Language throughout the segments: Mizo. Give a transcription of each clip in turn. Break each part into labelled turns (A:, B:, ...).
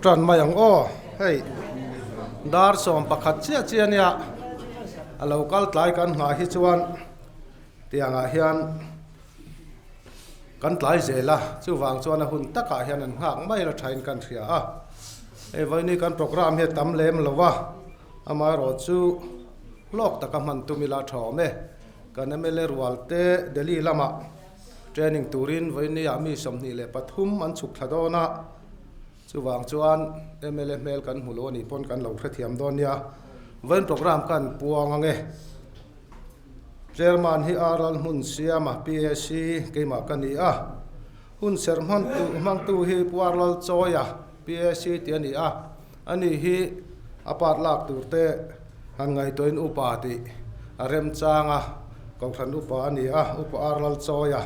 A: tan mai ang aw hei dar 11 chiah chiah ania a lo kal tlai kan nghah hi chuan tiangah hian kan tlai zel a chuvang chuan a hun takah hian an nghak mai la thain kan hria a hei vawiin kan programme hi a tam lem lo a amaherawh chu hlawk taka hman tum ila a tha awm e kan mla rual te Delhi lamah training turin vawiin mi 23 an chhuk thla dawn a chuvang chuan mla hmel kan hmu lo anih pawn kan lo hrethiam dawn nia vawiin programme kan puang ang e. Chairman hi Aral hmun siama PAC keimah ka ni a, hun serh hmangtu hi Pu Arlal Chawia PAC tih a ni a, ani hi a part lak tur te han ngaihtuahin upa tih a remchang a, Kohhran upa a ni a, Upa Arlal Chawia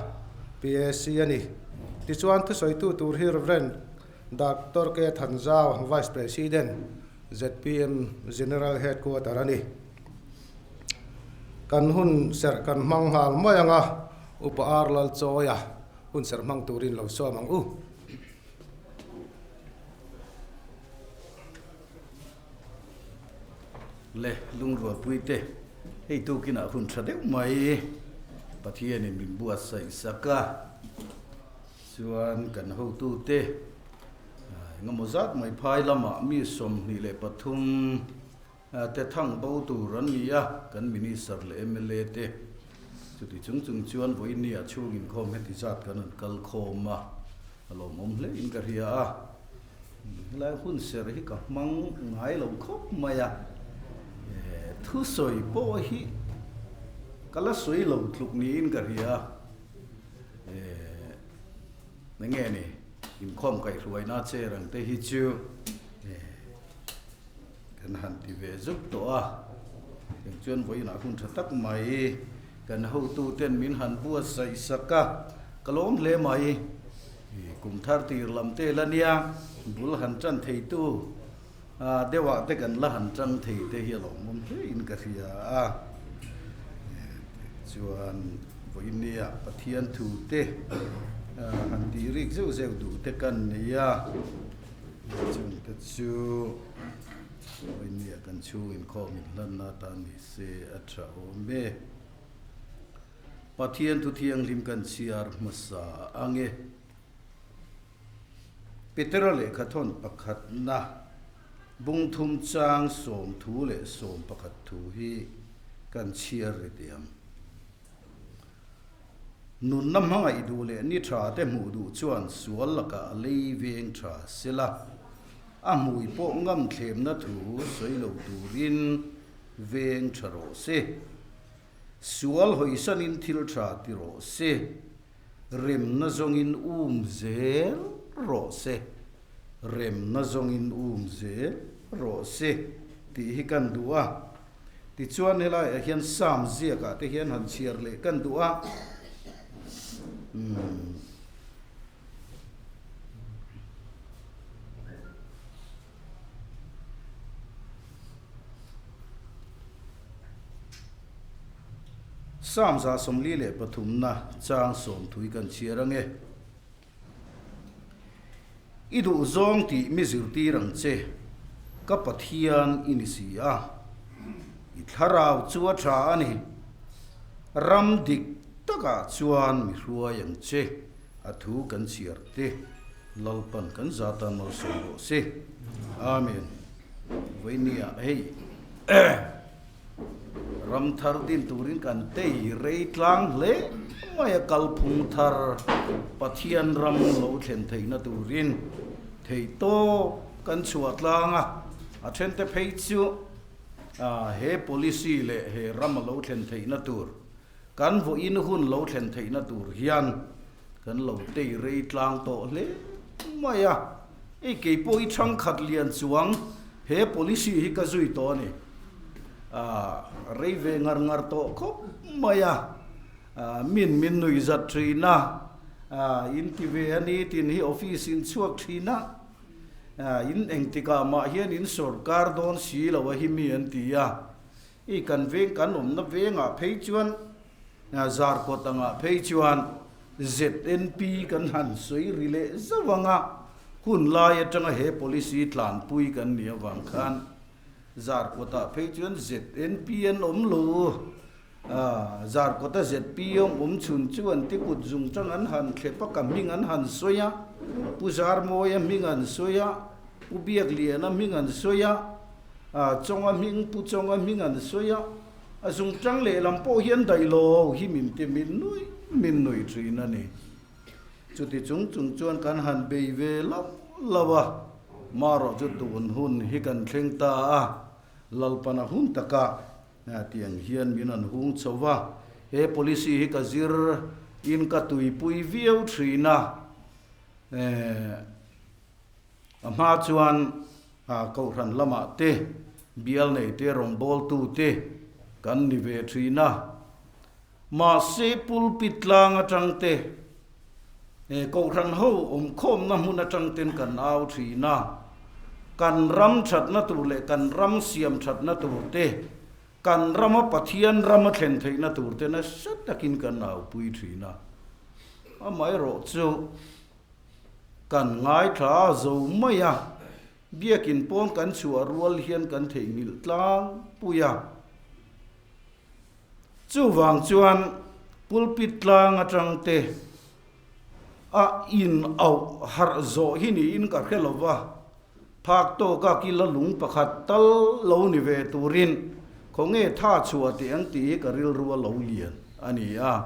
A: PAC a ni. Tichuan thusawitu tur hi Rev. Doctor K. Thanzau, Vice President, zpm General Headquarter a ni. Kan hun serh kan hmang nghal mai ang a, Upa Ar Lalchawia hun serh hmang turin lo sawm ang u.
B: Le lungrualpui te, hei tukinah hun tha deuh mai Pathianin min buatsaih sak a, chuan kan hotute engemaw zat mai phai lamah mi 23 Te thang bo tur an ni a, kan Minister leh mla te chuti chung chung chuan vawinia chhung inkhawm heti zat kan rawn kal khawm a, a lawmawm hle in ka hria a. Helai hun ser hi ka hmang ngai lo khawp mai a, thusawi pawh hi ka la sawi lo tluk niin ka hria a, enge ni inkhawm kaihhruaina chair ang te hi chu. Kan han ti ve zuk tawh a, eng chuan vawiinah hun tha tak mai kan hotuten min han buatsaih sak a, ka lawm hle mai. Kum thar tir lam te la nia, bul han tan theitu deuhah te kan la han tang thei te hi a lawmawm hle in ka hria a. Chuan vawiin nia Pathian thu te han tih rik zeuh zeuh duh te kan nei a. Chungte chu India kan chhung inkhawm inhlanna atan ni se a tha awm e. Pathian thu thianghlim kan chhiar hmasa ang e. Petera lehkha thawn pakhatna bungthum chang 10 leh 11 thu hi kan chhiar ri teh ang. Nunna hmangaih duh leh ni tha te hmuh duh chuan sual lakah a lei veng tha sela, a hmui pawh ngam thlemna thu sawi lo turin veng tha rawh se. Sual hawisanin thil tha ti rawh se, remna zawngin um zel rawh se, remna zawngin um zel rawh se tih hi kan duh a. Tichuan helaiah hian Psalm ziakah te hian han chhiar leh kan duh a. Umm. Psalm 143 na chang 10 kan chhiar ange. I duhzawng tih mi zirtir ang che, ka Pathian i ni si a. I thlarau chu a tha a ni. Ram dik takah chuan mi hruai ang che, a thu kan chhiar te, Lalpan kan zatan malsawm rawh se. Amen. Vawinia hei Ram thar din turin kan tei rei tlang hle mai a, kalphung thar Pathian ram lo thlen theihna turin theihtawp kan chhuah tlang a, a thente phei chu he policy leh he ram a lo thlen theihna tur, kan vawiin hun lo thlen theihna tur hian kan lo tei rei tlang tawh hle mai a. Hei kei pawh hi thangkhat lian chuang he policy hi ka zui tawh a ni. Rei ve ngar ngar tawh khawp mai a, min min nui zat thin a, in ti ve a ni tin hi office in chhuak thin a, in engtikah mah hian in sawrkar dawn si lo a hi mi an ti a. Hei kan veng kan awmna vengah phei chuan Zarkawt angah phei chuan ZNP kan han sawi ri leh zauh ang a, Hun lai atanga he policy tlanpui kan nih avang khan Zarkawtah phei chuan ZNP an awm lo. Zarkawta ZPM awm chhun chu an ti kut zung tang an han thlep a, ka hming an han sawi a, Pu Zarmawia hming an sawi a, Pu Biakliana hming an sawi a, Chawnga hming, Pu Chawnga hming an sawi a, a zung tang lehlam pawh hian daih lo hi min ti min nui min nui thin a ni. Chuti chung chung chuan kan han bei ve lauh lauh a, marawh chu tun hun hi kan thleng ta a, Lalpana hun taka Tiang hian min an hung chho va, he policy hi ka zir in ka tuipui viau thin a, a hma chuan Kohhran lamah te, bial nei te, rawngbawltu te kan ni ve thin a, mahse pulpit tlang atang te, Kohhran ho awmkhawmna hmun atang ten kan au thin a, kan ram thatna tur leh kan ram siam thatna tur te, kan rama Pathian rama thlen theihna tur te nasa takin kan aupui thin a. Amaherawh chu kan ngaithla zo mai a, biakin pawn kan chhuah rual hian kan theihnghilh tlangpui a. Chuvang chuan pulpit tlang atang te a in auh harh zawh hi niin ka hre lo va, phak tawka kila lung pakhat tal lo ni ve turin khawnge tha chhuah teh ang tih hi ka rilru a lo lian a ni a.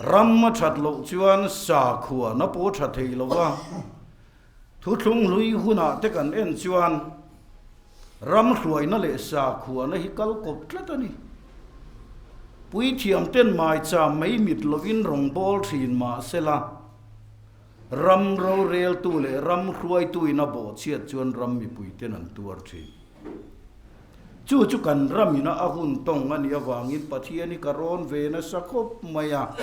B: Ram a that loh chuan sakhuana pawh tha thei lo va, Thuthlung hlui hunah te kan en chuan ram hruaina leh sakhuana hi kal kawp tlat a ni. Puithiam ten maicham mai mit lovin rawngbâwl thin mah sela, ram roreltu leh ram hruaituin a bawhchhiat chuan ram mipui ten an tuar thin. Chu chu kan ramina a hun tawng a nih avangin Pathian hi ka rawn ve nasa khawp mai a.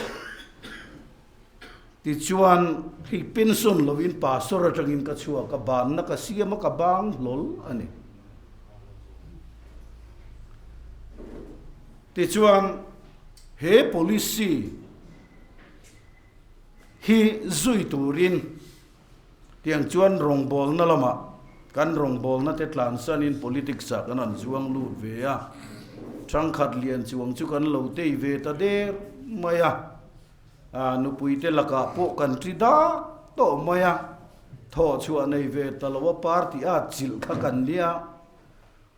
B: Tichuan, hei pension lovin pastor atangin ka chhuak a, banna ka siam a, ka bang hlawl a ni. Tichuan, he policy hi zui turin tiang chuan rawngbawlna lamah kan rawngbawlna te tlansanin politics ah kan han zuang lut ve a, thangkhat lian chuang chu kan lo tei ve ta der mai a. Nupui te lakah pawh kan ṭi dak tawh mai a, thawh chhuah nei ve ta lo a party a chilh kha kan nia.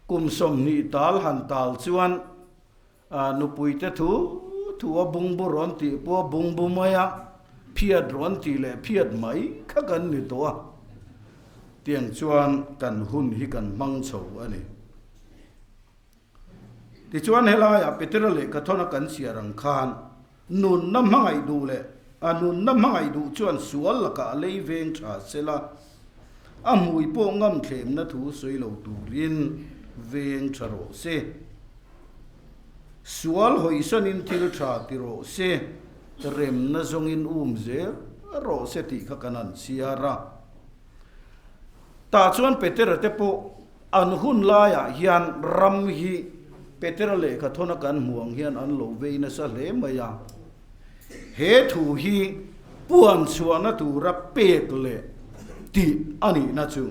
B: Kum 20 tal han tal chuan nupui te thu thu a bungbu rawn tih pawh a bungbu mai a, phiat rawn tih leh phiat mai kha kan ni tawh a. Tiang chuan kan hun hi kan hmang chho a ni. Tichuan helaiah Petera leh Kathona kan chhiar ang khan nunna hmangaih duh leh a nunna hmangaih duh chuan sual lakah a lei veng tha sela, a hmui pawh ngam thlemna thu sawi lo turin veng tha rawh se. Sual hawisanin thil tha ti rawh se, remna zawngin um zel rawh se tih kha kan han chhiar a. Tah chuan Petera te pawh An hun laiah hian ram hi Petera lehkha thawna kan hmuh ang hian an lo vei nasa hle mai a. He thu hi puan chhuahna tura pek leh tih a nihna chu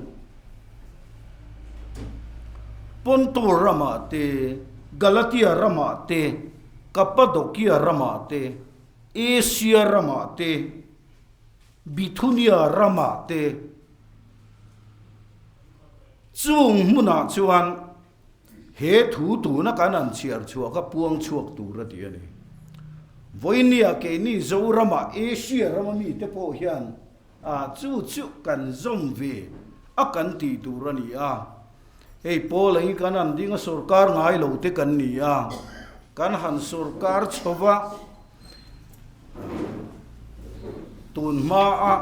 B: Ponto ramah te, Galatia ramah te, Kapadokia ramah te, Asia ramah te, Bithunia ramah te, Chung hmunah chuan he thu tuna kan han chhiar chhuah kha puang chhuak tur a ti a ni. Vawinia keini Zoramah Asia rama mite pawh hian a chu chu kan zawm ve a kan tih tur a ni a. Hei Paula hi kan han ding a sorkar ngai lo te kan ni a, kan han sorkar chho va. Tun hmaa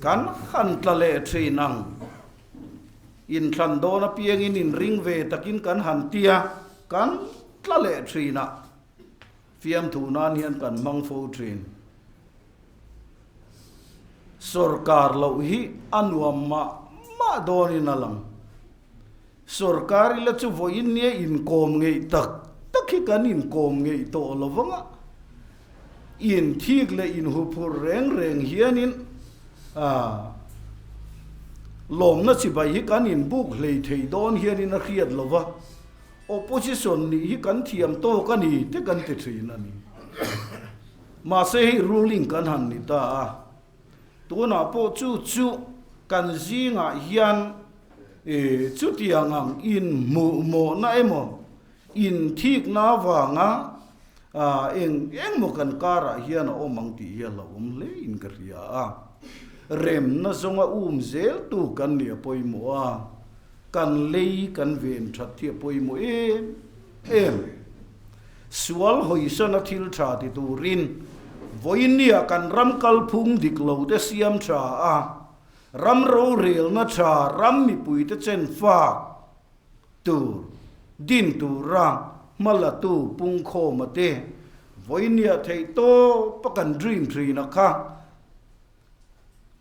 B: kan han tla leh thin ang. Inthlan dawn apiangin inring ve takin kan han tia, kan tla leh thin a. Fiamthu nan hian kan hmang fo thin. Sorkar loh hi a nuam mah mah dawnin a lang. Sorkar ila chu vawiin nia inkawm ngeih tak tak hi kan inkawm ngeih tawh lo vang a, inthik leh inhuphurh reng reng hianin aah. Lawmna chibai hi kan inbuk hlei thei dawn hianin a hriat lo va, opposition nih hi kan thiam tawk a ni te kan ti thin a ni. Mahse hei ruling kan han ni ta a, tunah pawh chu chu kan zingah hian chutiang ang inhmuhmawhna emaw inthikna avanga eng engmaw kan karah hian a awm ang tih hi a hlauhawm hle in ka hria a. Remna zawnga um zel tu kan nih a pawimawh a, kan lei kan ven that hi a pawimawh em em. Sual hawisana thil tha ti turin vawinia kan ram kalphung dik lo te siam tha a, ram rorelna tha ram mipuite chen fak tur din tura hmalatu pungkhawma te vawinia theih tawp a kan dream thin a kha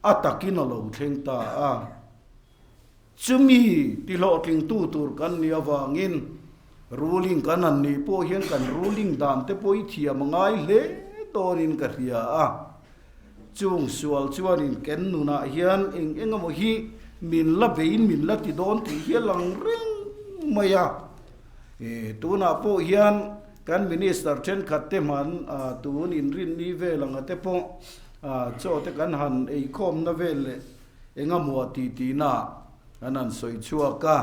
B: a takin a lo thleng ta a. Chumi tihlawhtlingtu tur kan nih avangin ruling kan han nih pawh hian kan ruling dan te pawh i thiam a ngai hle dawnin ka hria a. Chung sual chuanin ken nunah hian eng eng emaw hi min la beiin min la ti dawn tih hi a lang reng mai a. Tunah pawh hian kan minister thenkhat te hman tun inrinni vel anga te pawh chaw te kan han eikhawmna vel leh Engamaw ti tihna an han sawi chhuak a,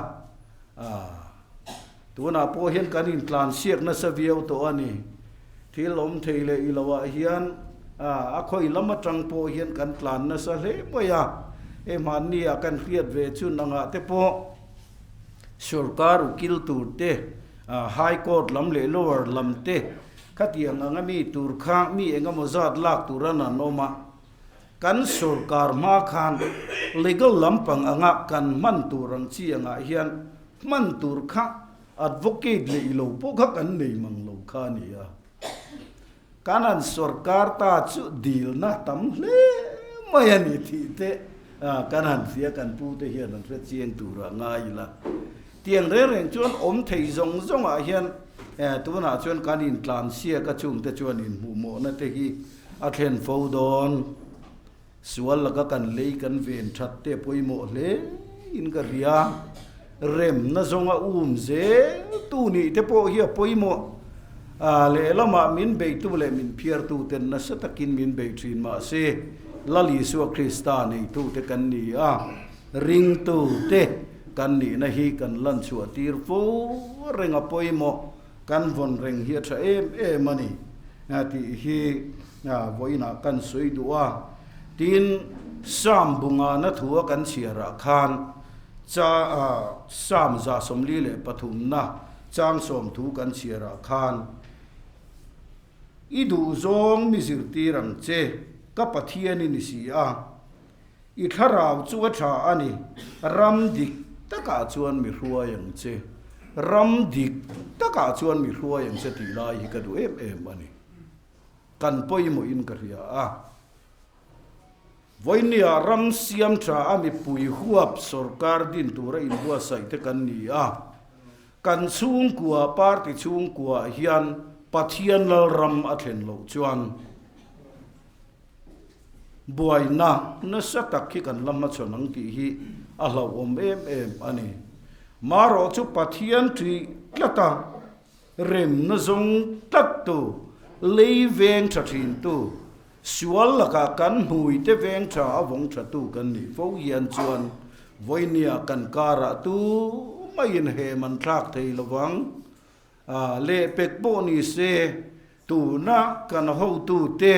B: tunah pawh hian kan intlan siak nasa viau tawh a ni. Thil awm thei leh i loah hian a khawi lam atang pawh hian kan tlan nasa hle mai a, hei hmanni-ah kan hriat ve chu nangah te pawh sorkar ukil tur te, High Court lam leh Lower lam te khatiang anga mi tur kha mi engemaw zat lak tur an an awm a. Kan sorkar hma khan legal lampang anga kan hman tur ang chi angah hian hman tur kha advocate leh ilo pawh kha kan nei mang lo kha a ni a. Kan han sorkar ta chu dilna tam hle mai a ni tih te kan han hria kan pu te hian an hre chiang turah ngai ila. Tiang reng reng chuan awm thei zawng zawngah hian tunah chuan kan intlansiak a chungte chuan inhmuhmawhna te hi A thlen fo dawn. Sual laka kan lei kan ven that te pawimawh hle in ka hria. Remna zawnga um zel tu nih te pawh hi a pawimawh. A lehlamah min beitu leh min phiartu ten nasa takin min bei thin mahse Lal Isua Krista neitu te kan ni a, ringtu te kan nihna hi kan lan chhuah tir fo reng a pawimawh. Kan vawn reng hi a tha em em a ni tih hi vawiinah kan sawi duh a. Tin, Sam bungana thua kan chhiarah khan cha Sam 143na chang sawmthu kan chhiarah khan I duhzawng mi zirtir ang che, ka Pathian i ni si a. I thlarau chu a tha a ni, ram dik takah chuan mi hruai ang che, ram dik takah chuan mi hruai ang che tih lai hi ka duh em em a ni. Kan pawimawhin ka hria a. Vawinia ram siam tha a mipui huap sorkar din tura inbuatsaih te kan ni a. Kan chhungkua, party chhungkuaah hian Pathian Lalram a thlen loh chuan, Buaina nasa tak hi kan la hmachhawn ang tih hi a hlauhawm em em a ni. Marawh chu Pathian ṭih tlata remna zawng tlattu, lei veng ṭha ṭhintu, sual lakah kan hmuite veng ṭha a vawng ṭhatu kan nih fo hian chuan vawinia kan karah tu maiin hem an thlak thei lovang. Lehpek pawh ni se, tuna kan hotute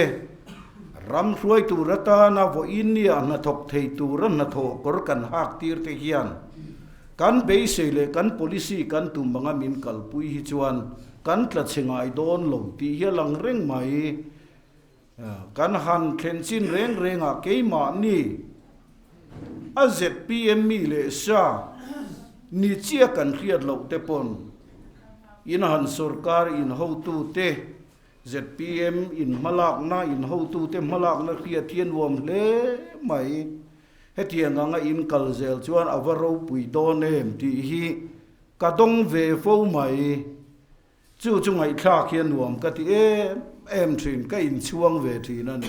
B: ram hruai tur atana vawiin nia hnathawk thei tura hnathawh kawr kan hak tir te hian kan beisei leh kan policy kan tum anga min kalpui hi chuan kan tla chhe ngai dawn lo tih hi a lang reng mai. Kan han thlen chin reng rengah keimahni a zpm mi leh sa ni chiah kan hriat loh te pawn in han sorkar in hotute zpm in hmalakna in hotute hmalakna hriat hi a nuam hle mai. Hetiang anga in kal zel chuan a va ropui dawn em tih hi ka dawng ve fo mai. Chu chu ngaihthlak hi a nuam ka ti em em thin, ka inchhuang ve thin a ni.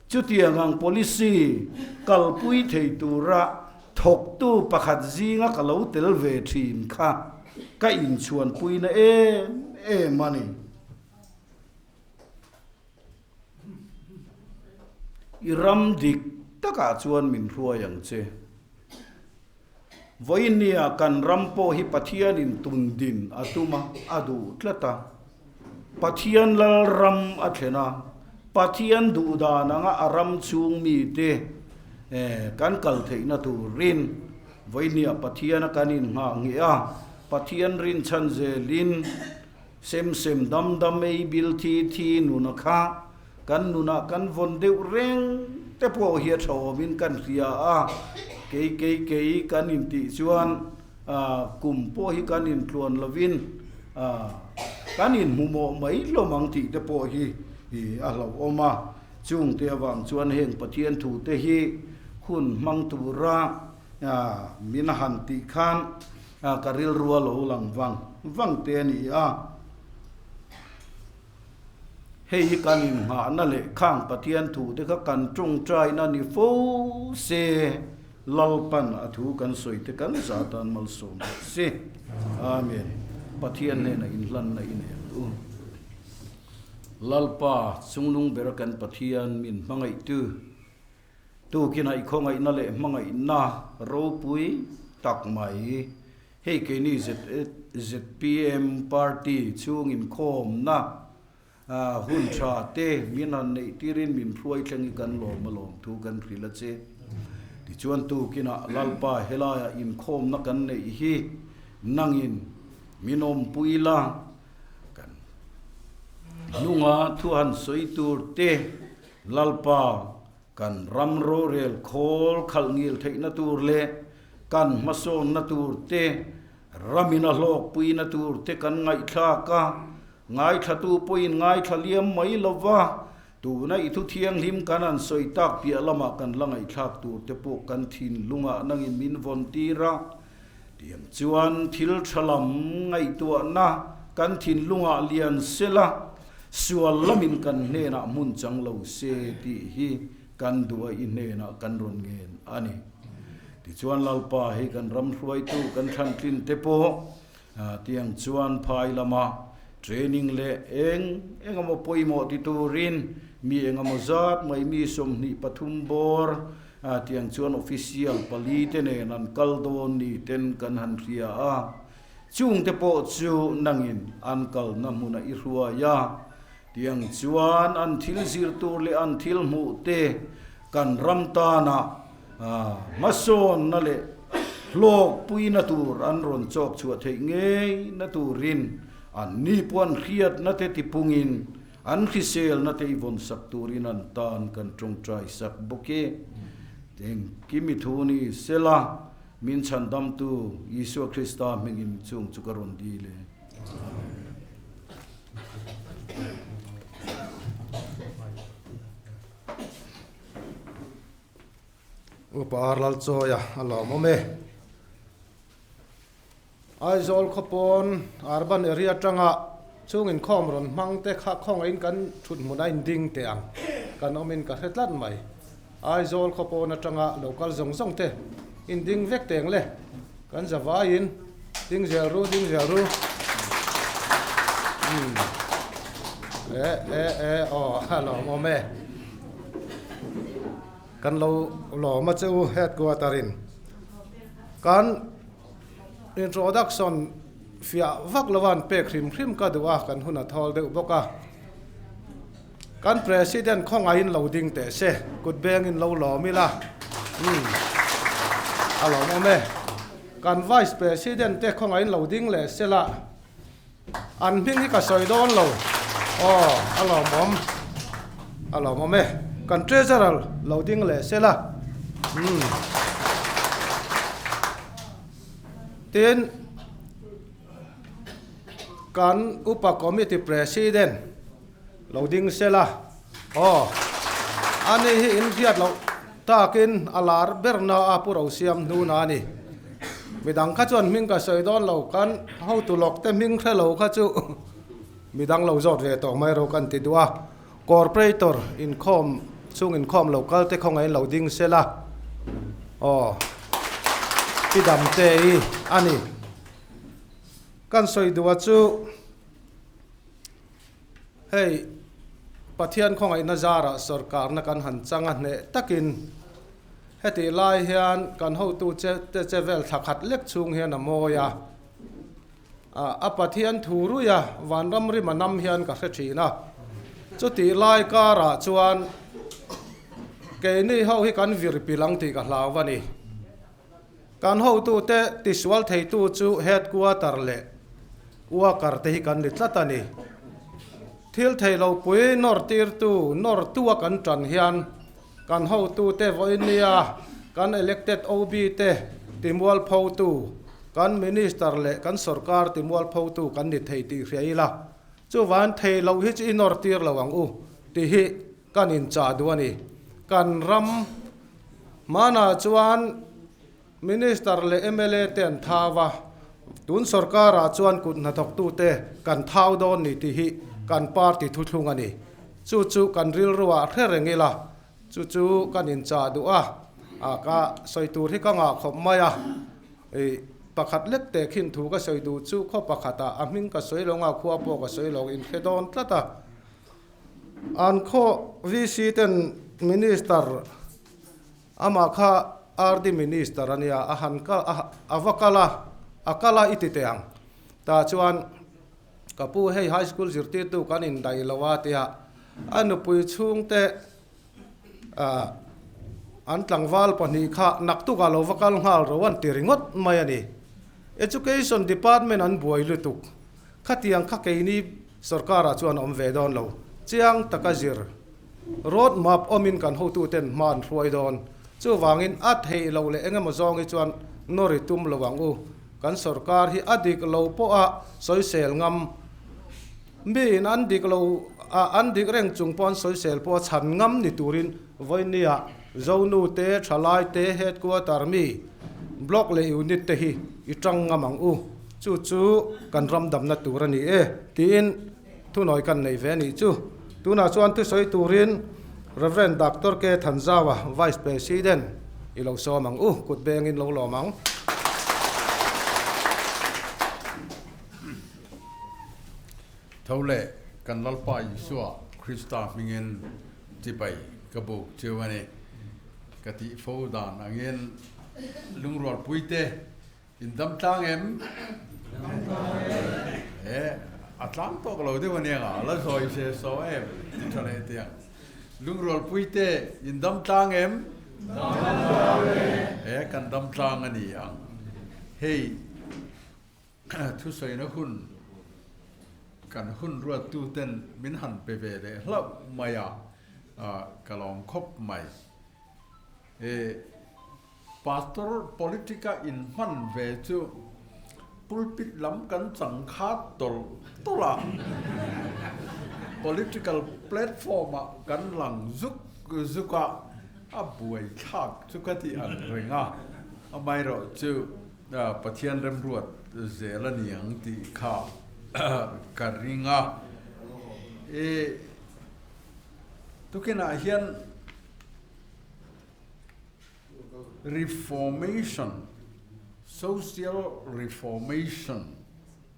B: Chutiang ang policy kalpui thei tura thawktu pakhat zinga ka lo tel ve thin kha ka inchhuanpuina em em a ni. I ram dik takah chuan min hruai ang che. Vawinia kan ram pawh hi Pathianin tun din a tum a, a duh tlat a. Pathian lal ram a thlen a, Pathian duh dan anga a ram chhung mite kan kal theihna turin vawinia Pathiana kan innghah ngheh a, Pathian rinchhan zelin sem sem dam dam ei bil thi thi nuna kha Kan nunah kan vawn deuh reng te pawh hi a tha awmin kan hria a, kei kei kei kan intih chuan kum pawh hi kan intluan lovin kan inhmuhmawh mai hlawm ang tih te pawh hi a hlauhawm a. Chungte avang chuan heng Pathian thute hi hun hmang tura min han tih khan ka rilru a lo lang vang vang te a ni a. Hei hi kan inngahna leh khang Pathian thute kha kan tawngtaina ni fo se, Lalpan a thu kan sawi te kan zah tan malsawm rawh se. Amen. Pathian hnenah inhlanna i nei ang u. Lalpa, chungnung bera kan Pathian min hmangaihtu, tukinah i khawngaihna leh hmangaihna ropui tak mai, Hei keini ZPM party chhung inkhawmna hun tha te min han neih tirin min hruai thleng hi kan lawm a lawm thu kan hrilh a che. Tichuan tukinah Lalpa helaiah inkhawmna kan neih hi nangin min awmpui la, kan hnunga thu han sawi tur te Lalpa Kan ram rorel khawl khalh ngil theihna tur leh kan hmasawnna tur te, ramin a hlawkpuina tur te kan ngaihthlak a, ngaithlatu pawhin ngaithla liam mai lo va, tuna i thu thianghlim kan han sawi tak piah lamah kan la ngaihthlak tur te pawh kan thinlungah nangin min vawn tir a, tiang chuan thil tha lam ngaihtuahna kan thinlungah lian sela, Sual lamin kan hnenah hmun chang lo se tih hi kan duh a, i hnenah kan rawn ngen a ni. Tichuan Lalpa hei kan ram hruaitu kan thlantlin te pawh tiang chuan phai lama training leh eng engemaw pawimawh ti turin mi engemaw zat mai mi 23 bawr tiang chuan official pali te nen an kal dawn ni ten kan han hria a. Chungte pawh chu nangin an kalna hmunah i hruai a, tiang chuan an thil zir tur leh an thil hmuh te kan ram tana hmasawnna leh hlawkpuina tur an rawn chawk chhuah theih ngei na turin an ni pawh an hriatna te tipungin an hriselna te i vawn sak turin an tan kan tawngtai sak bawk e. Engkim i thu ni sela. Min chhandamtu Isua Krista hmingin chung chu ka rawn dil e.
A: Upa Arlalchawia a lawmawm e. Aizawl khawpawn Urban Area atanga chung inkhawm rawn hmang te kha khawngaihin kan thut hmun a inding teh ang kan awmin ka hre tlat mai. Aizawl khawpawn atanga lo kal zawng zawng te inding vek teng le kan zavaiin ding zel ru ding zel ru. Umm e e e aw a lawmawm e. Kan lo lawm a che u headquarter in kan Introduction fiah vak lova an pek hrim hrim ka duh a, kan hun a thawl deuh bawk a. Kan President khawngaihin lo ding teh se, kut bengin lo lawm ila, umm, a lawmawm e. Kan Vice President te khawngaihin lo ding leh se la, an hming hi ka sawi dawn lo, aw, a lawmawm, a lawmawm e. Kan Treasurer lo ding leh se la, umm. Tin, kan Upa Committee President lo ding se la, aw, ani hi inhriat loh takin a lar ber na a Pu Rosiam hnuna a ni. Midang kha chuan hming ka sawi dawn lo, kan hotu lawk te hming hre lo kha chu midang lo zawt ve tawh mai ro kan ti duh a. Corporator inkhawm Chhung inkhawm lo kal te khawngaihin lo ding se la. Aw. Pi Damte i a ni. Kan sawi duh a chu hei Pathian khawngaihna zarah sorkarna kan han chang a hneh takin hetih lai hian kan hotu che te che vel thla khat lek chhung hian a mawi a. A Pathian thu rui a, vanram rim a nam hian ka hre thin a. Chutih lai karah chuan keini ho hi kan vir pilh ang tih ka hlau a ni. Kan hotute tisual theitu chu headquarter leh worker te hi kan ni tlat a ni. Thil thei lo pui nawr tirtu, nawrtua kan tan hian Kan hotute vawinia kan elected OB te timualphotu, kan Minister leh kan sorkar timualphotu kan ni thei tih hria ila, chuvan thei loh hi chu i nawr tir lo ang u tih hi kan inchah duh a ni. Kan ram hmanah chuan Minister leh mla te an thau a, tun sorkarah chuan kut hnathawktute kan thau dawn ni tih hi kan party thuthlung a ni. Chu chu kan rilruah hre reng ila, chu chu kan inchah duh a, ka sawi tur hi ka ngah khawp mai a. Pakhat lek teh khin thu ka sawi duh chu khaw pakhatah a hming ka sawi lo nga, khua pawh ka sawi lo, inhre dawn tlat a. An khaw VC ten Minister Amah kha RD Minister a nia, a han kal a, a va kal a, a kal a i ti teh ang. Tah chuan ka pu hei high school zirtirtu kan indaih lo a tia a nupui chhungte ah an tlangval pahnih kha naktukah lo va kal nghal ro an ti ringawt mai a ni. Education Department an buai lutuk. Khatiang kha keini sorkarah chuan a awm ve dawn lo. Chiang taka zir. Road map awmin kan hotuten hma an hruai dawn. Chuvangin a theih loh leh engemaw zawng hi chuan nawri tum lo ang u. Kan sorkar hi a dik lo pawha sawisel ngam. Miin an dik lo a, an dik reng chung pawh an sawisel pawh a chhan ngam ni turin vawinia Zonu te, Thalai te, Headquarter mi, Block leh Unit te hi i tang ngam ang u. Chu chu kan ram damna tur a ni e, tiin Thunawi kan nei ve a nih chu. Tunah chuan thusawi turin Rev. Doctor K. Thanzawa, Vice President, i lo sawm ang u, kut bengin lo lawm ang.
C: Tho leh kan Lalpa Isua Krista hmingin chibai ka buk chiu a ni. Ka tih fo dan angin lungrualpuite In dam tlang em? Dam tlang e. E, a tlang tawk lo deuh ania nga, la zawi se saw em ti tha leh tiang. Lungrualpui te, in dam tlang em? Dam tlang e. E, kan dam tlang a ni ang. Hei, thusawina hun kan hun ruattu ten min han pe ve leh hlauh mai a, ka lawm khawp mai. E. Pastor politic-a inhman ve chu pulpit lam kan chang khat tawlh tawlh a, political platform-ah kan lang zuk zuk a, a buaithlak chu ka ti ang reng a, amaherawh chu Pathian remruat zel a ni ang tih kha ka ring a. E tukinah hian. Reformation, Social Reformation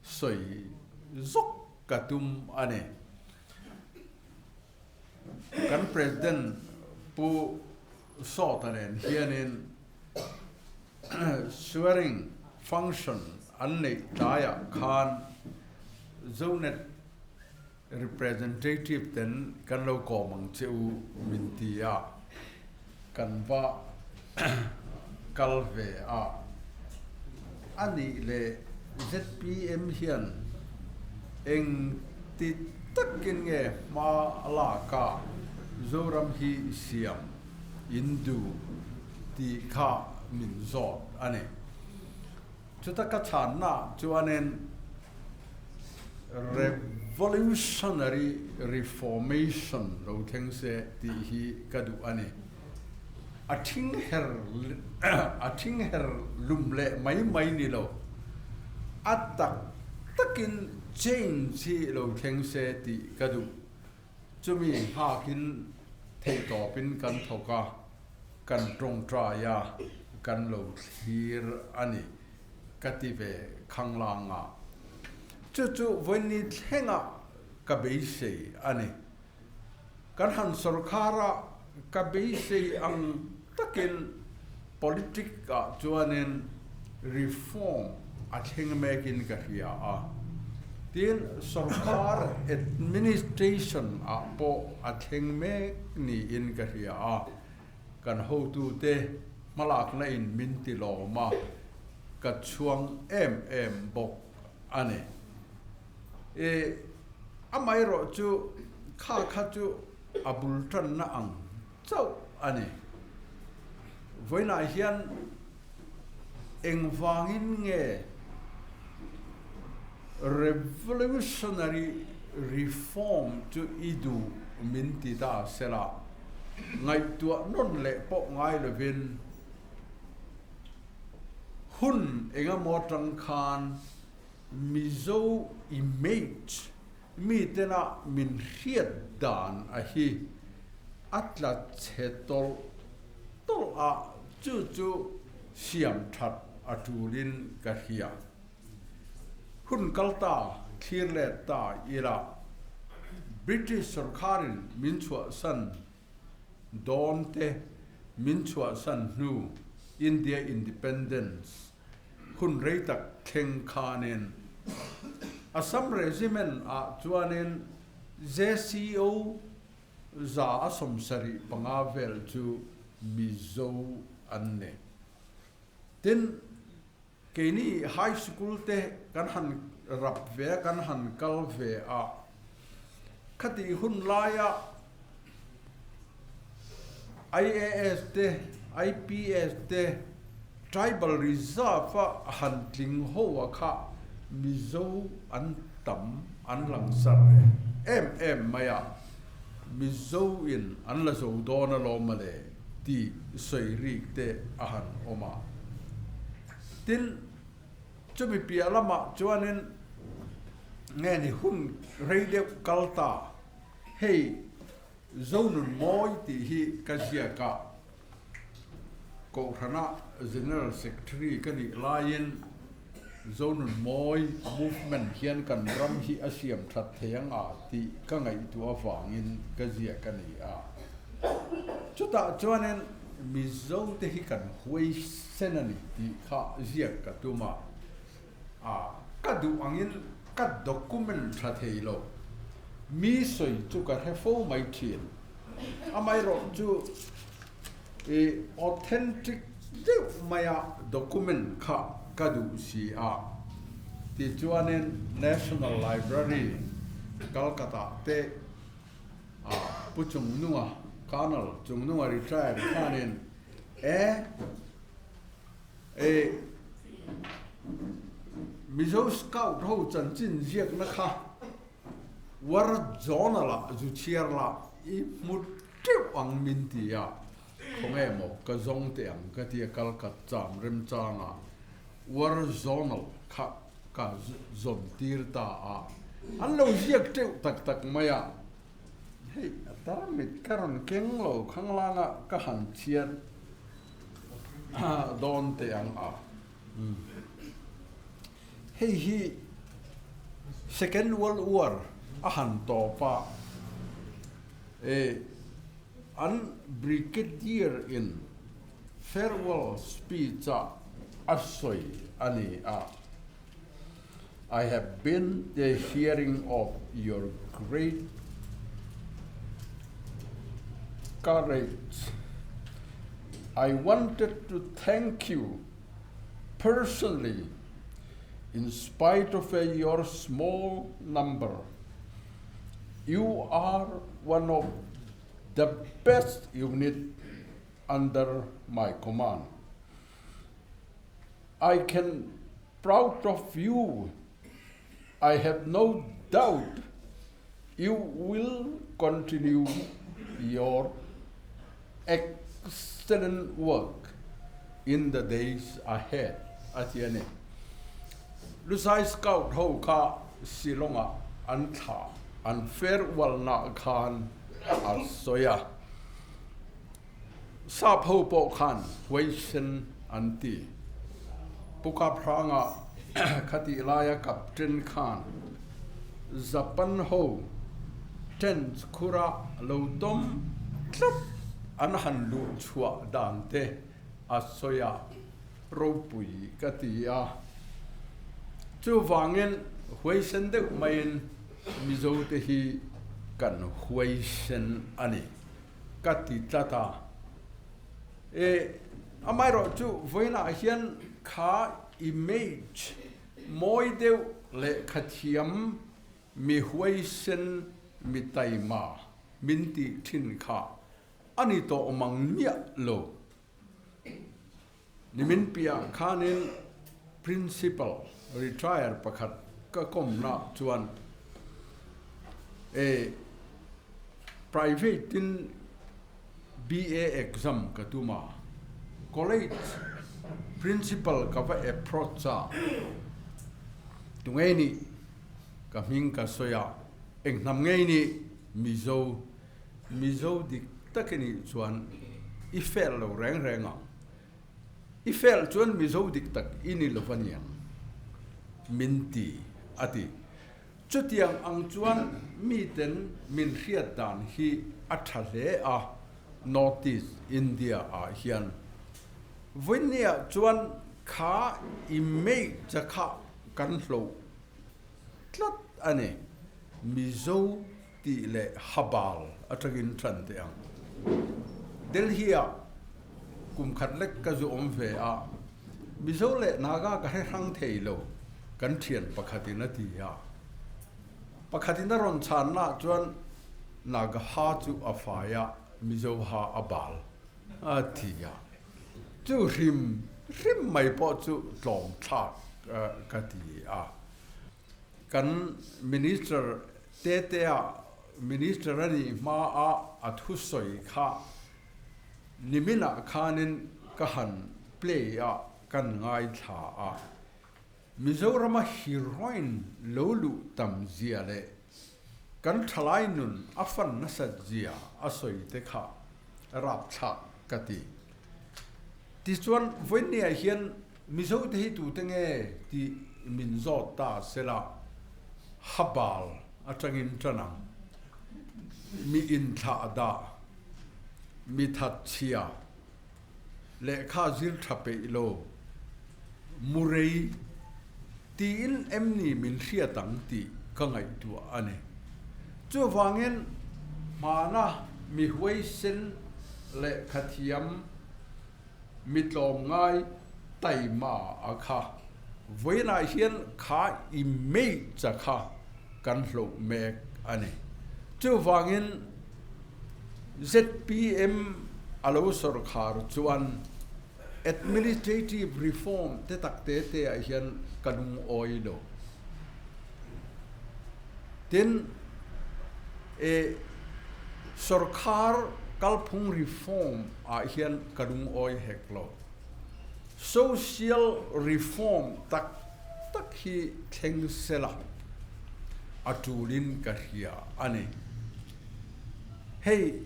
C: sawi zawk ka tum a ni. Kan President Pu Sawta nen hianin swearing function an neih tlaiah khan Zonet Representative ten kan lo kawm ang che u min ti a, kan va kal ve a. A nih leh zpm hian eng ti takin nge hma lak a Zoram hi siam in duh tih kha min zawt a ni. Chuta ka chhanna chuanin Revolutionary Reformation lo thleng se tih hi ka duh a ni. A thing her a thing her lum leh mai mai ni lo, a tak takin change hi lo thleng se tih ka duh. Chumi nghakin. Theihtawpin kan thawk a, kan tawngtai a, kan lo thlir a ni ka ti ve khanglang a. Chu chu vawiin thlengah ka beisei a ni. Kan han sorkar a, ka beisei ang takin politic ah chuanin reform a thleng mekin ka hria a. Tin, sorkar administration ah pawh a thleng mek niin ka hria a. Kan hotute hmalakna in min ti lawm a, ka chhuang em em bawk a ni. E, amaherawh chu kha kha chu a bul tanna ang chauh a ni. Vawiinah hian engvangin nge revolutionary reform chu i duh min ti ta sela, ngaihtuah nawn leh pawh ngai lovin hun engemaw atang khan Mizo image mitena min hriat dan a hi a tla chhe tawlh tawlh a, chu chu siam that a tulin ka hria. Hun kal ta thlir let ta ila British sorkharin min chhuahsan dawn te min chhuahsan hnu India Independence hun rei tak thleng khanin Assam Regiment ah chuanin JCO 175 vel chu Mizo an ni. Tin, keini High School te kan han rap ve a, kan han kal ve a, khatih hun laia IAS te, IPS te, Tribal Reserve a han tling ho a kha Mizo an tam an langsar em em mai a, Mizo in an la zo dawn alawm mawle tih sawi rik te a han awm a. Tin, chumi piah lamah chuanin nge ni hun rei deuh kal ta. Hei Zonun Mawi tih hi ka ziak a, Kohhrana General Secretary ka nih laiin Zonun Mawi movement hian kan ram hi a siam that thei ang a tih ka ngaihtuah avangin ka ziak a ni a. Chutah chuanin Mizote hi kan huaisen a ni tih kha ziak ka tum a. A, ka duh angin ka document tha thei lo. Mi sawi chu ka hre fo mai thin. Amaherawh chu i authentic deuh maia document kha ka duh si a. Tichuanin National Library, Calcutta te a Pu Chungnunga, Colonel Chungnunga retired khanin e, E Mizo Scout ho chanchin ziakna kha War Journal ah zu chhiar la i hmu teuh ang min ti a, khawnge maw ka zawng teh ang ka ti a kal ka cham remchang a, War Journal kha ka zawn tir ta a, an lo ziak teuh tak tak mai a, hei a tarmit ka rawn keng lo khanglanga ka han chhiar. dawn teh ang a. Hei hi Second World War a han tawp a, an Brigadier in farewell speech a a sawi a ni a, I have been the hearing of your great courage. I wanted to thank you personally in spite of your small number. You are one of the best unit under my command. I can proud of you. I have no doubt you will continue your excellent work in the days ahead a ti a ni. Lusai Scout ho kha Shillong-ah an thlah, an farewell-naah khan a sawi a. Sap ho pawh khan huaisen an ti. Pu Kaphranga khatih laia Captain khan Japan ho tent khura lo tawm tlat an han luh chhuah dan te a sawi a, ropui ka ti a. Chuvangin huaisen deuh maiin Mizote hi kan huaisen a ni. Ka ti tlat a. E, amaherawh chu vawiinah hian kha image mawi deuh lehkha thiam mi huaisen mi taima min tih thin kha a ni tawh mang miah lo. Nimin piah khanin Principal retire pakhat ka kawmna chuan e private in BA exam ka tum a, college principal ka va approach a, tunge nih ka hming ka sawi a, eng hnam ngei nih Mizo Mizo dik tak i nih chuan i fail lo reng reng ang. I fail chuan Mizo dik tak i ni lo aniang min ti a ti. Chutiang ang chuan miten min hriat dan hi a tha hle a North East India ah hian. Vawinia chuan kha image kha kan hloh tlat a ni. Mizo tih leh habal atangin tan teh ang. Delhi-ah kum khat lek ka zu awm ve a, Mizo leh Naga ka hre hrang thei lo, kan thian pakhatin a ti a. Pakhatin a rawn chhannaah chuan Naga ha chu a fai a, Mizo ha a bal a ti a. Chu hrim hrim mai pawh chu tlawm thlak ka ti a. Kan Minister Tetea Minister a nih hma a a thusawi kha niminah khanin ka han play a kan ngaithla a. Mizorama heroin lo luh tam zia leh kan thalai nun a fan nasat zia a sawi te kha rapthlak ka ti. Tichuan vawinia hian Mizo te hi tute nge tih min zawt ta sela, Habal atangin tan ang. Mi inthlah dah, mi thatchhia, lehkha zir tha peih lo, murei tiin em ni min hriat ang tih ka ngaihtuah a ni. Chuvangin hmana mi huaisen lehkha thiam, Mi tlawmngai taima a kha vawiinah hian kha i meicha kha kan hloh mek a ni. Chuvangin zpm a lo sawrkhar chuan administrative reform te tak te te ah hian ka lungawi lo. Tin, e sawrkhar kalphung reform ah hian ka lungawi hek lo. Social reform tak tak hi thleng sela a tulin ka hria a ni. Hei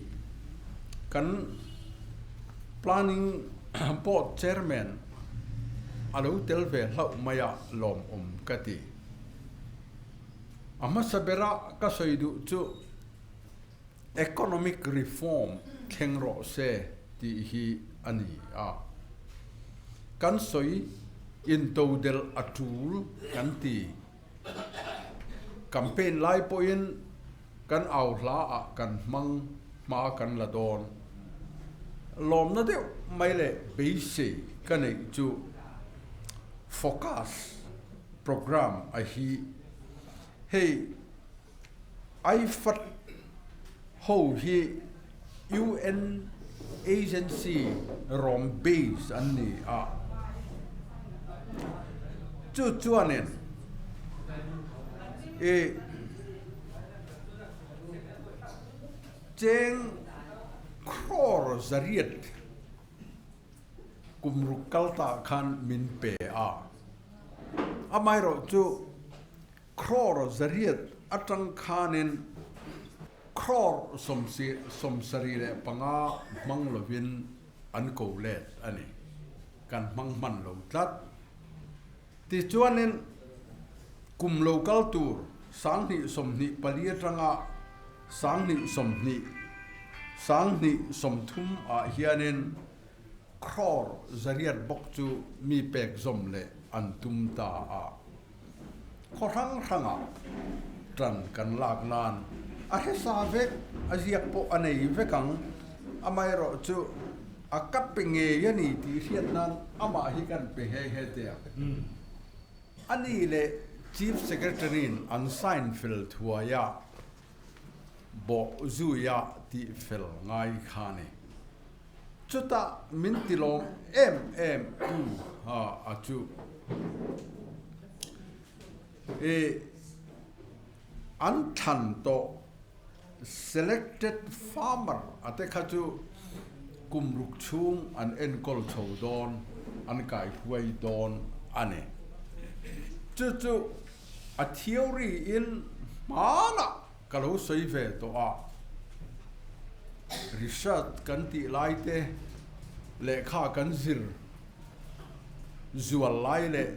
C: kan Planning Board Chairman a lo tel ve hlauh mai a lawmawm ka ti. A hmasa bera ka sawi duh chu economic reform thleng rawh se tih hi a ni a. Kan sawi intodelh a tul kan ti. Campaign lai pawhin kan au hla ah kan hmang hma kan la dawn. Lawmna deuh mai leh beisei ka neih chu focus Program a hi hei IFAD ho hi UN agency rawm base an ni a, chu chuanin i cheng crore zariat Kum ruk kal tah khan min pe a, amaherawh chu crore zariat atang khanin crore 75 hmang lovin an ko let a ni. Kan hmang hman lo tlat. Tichuanin kum lo kal tur 2024 atanga 2020, 2030 ah hianin crore 800 bawk chu mi pek zawm leh an tum ta a. Khaw hrang hrangah tan kan lak nan a hresa vek, a ziak pawh a nei vek ang. Amaherawh chu a ka pe ngei a ni tih hriat nan amah hi kan pe nghe nghe teh a. A ni leh Chief Secretary-in an sign fel thuai a, bawh zuia tih fel ngai kha a ni. Chutah min ti lawm em em tu a chu i an thlan tawh selected farmer a te kha chu kum ruk chhung an enkawl chho dawn an kaihruai dawn a ni. Chu chu a theory in hmanah Ka lo sawi ve tawh a, research kan tih lai te, lehkha kan zir zual lai leh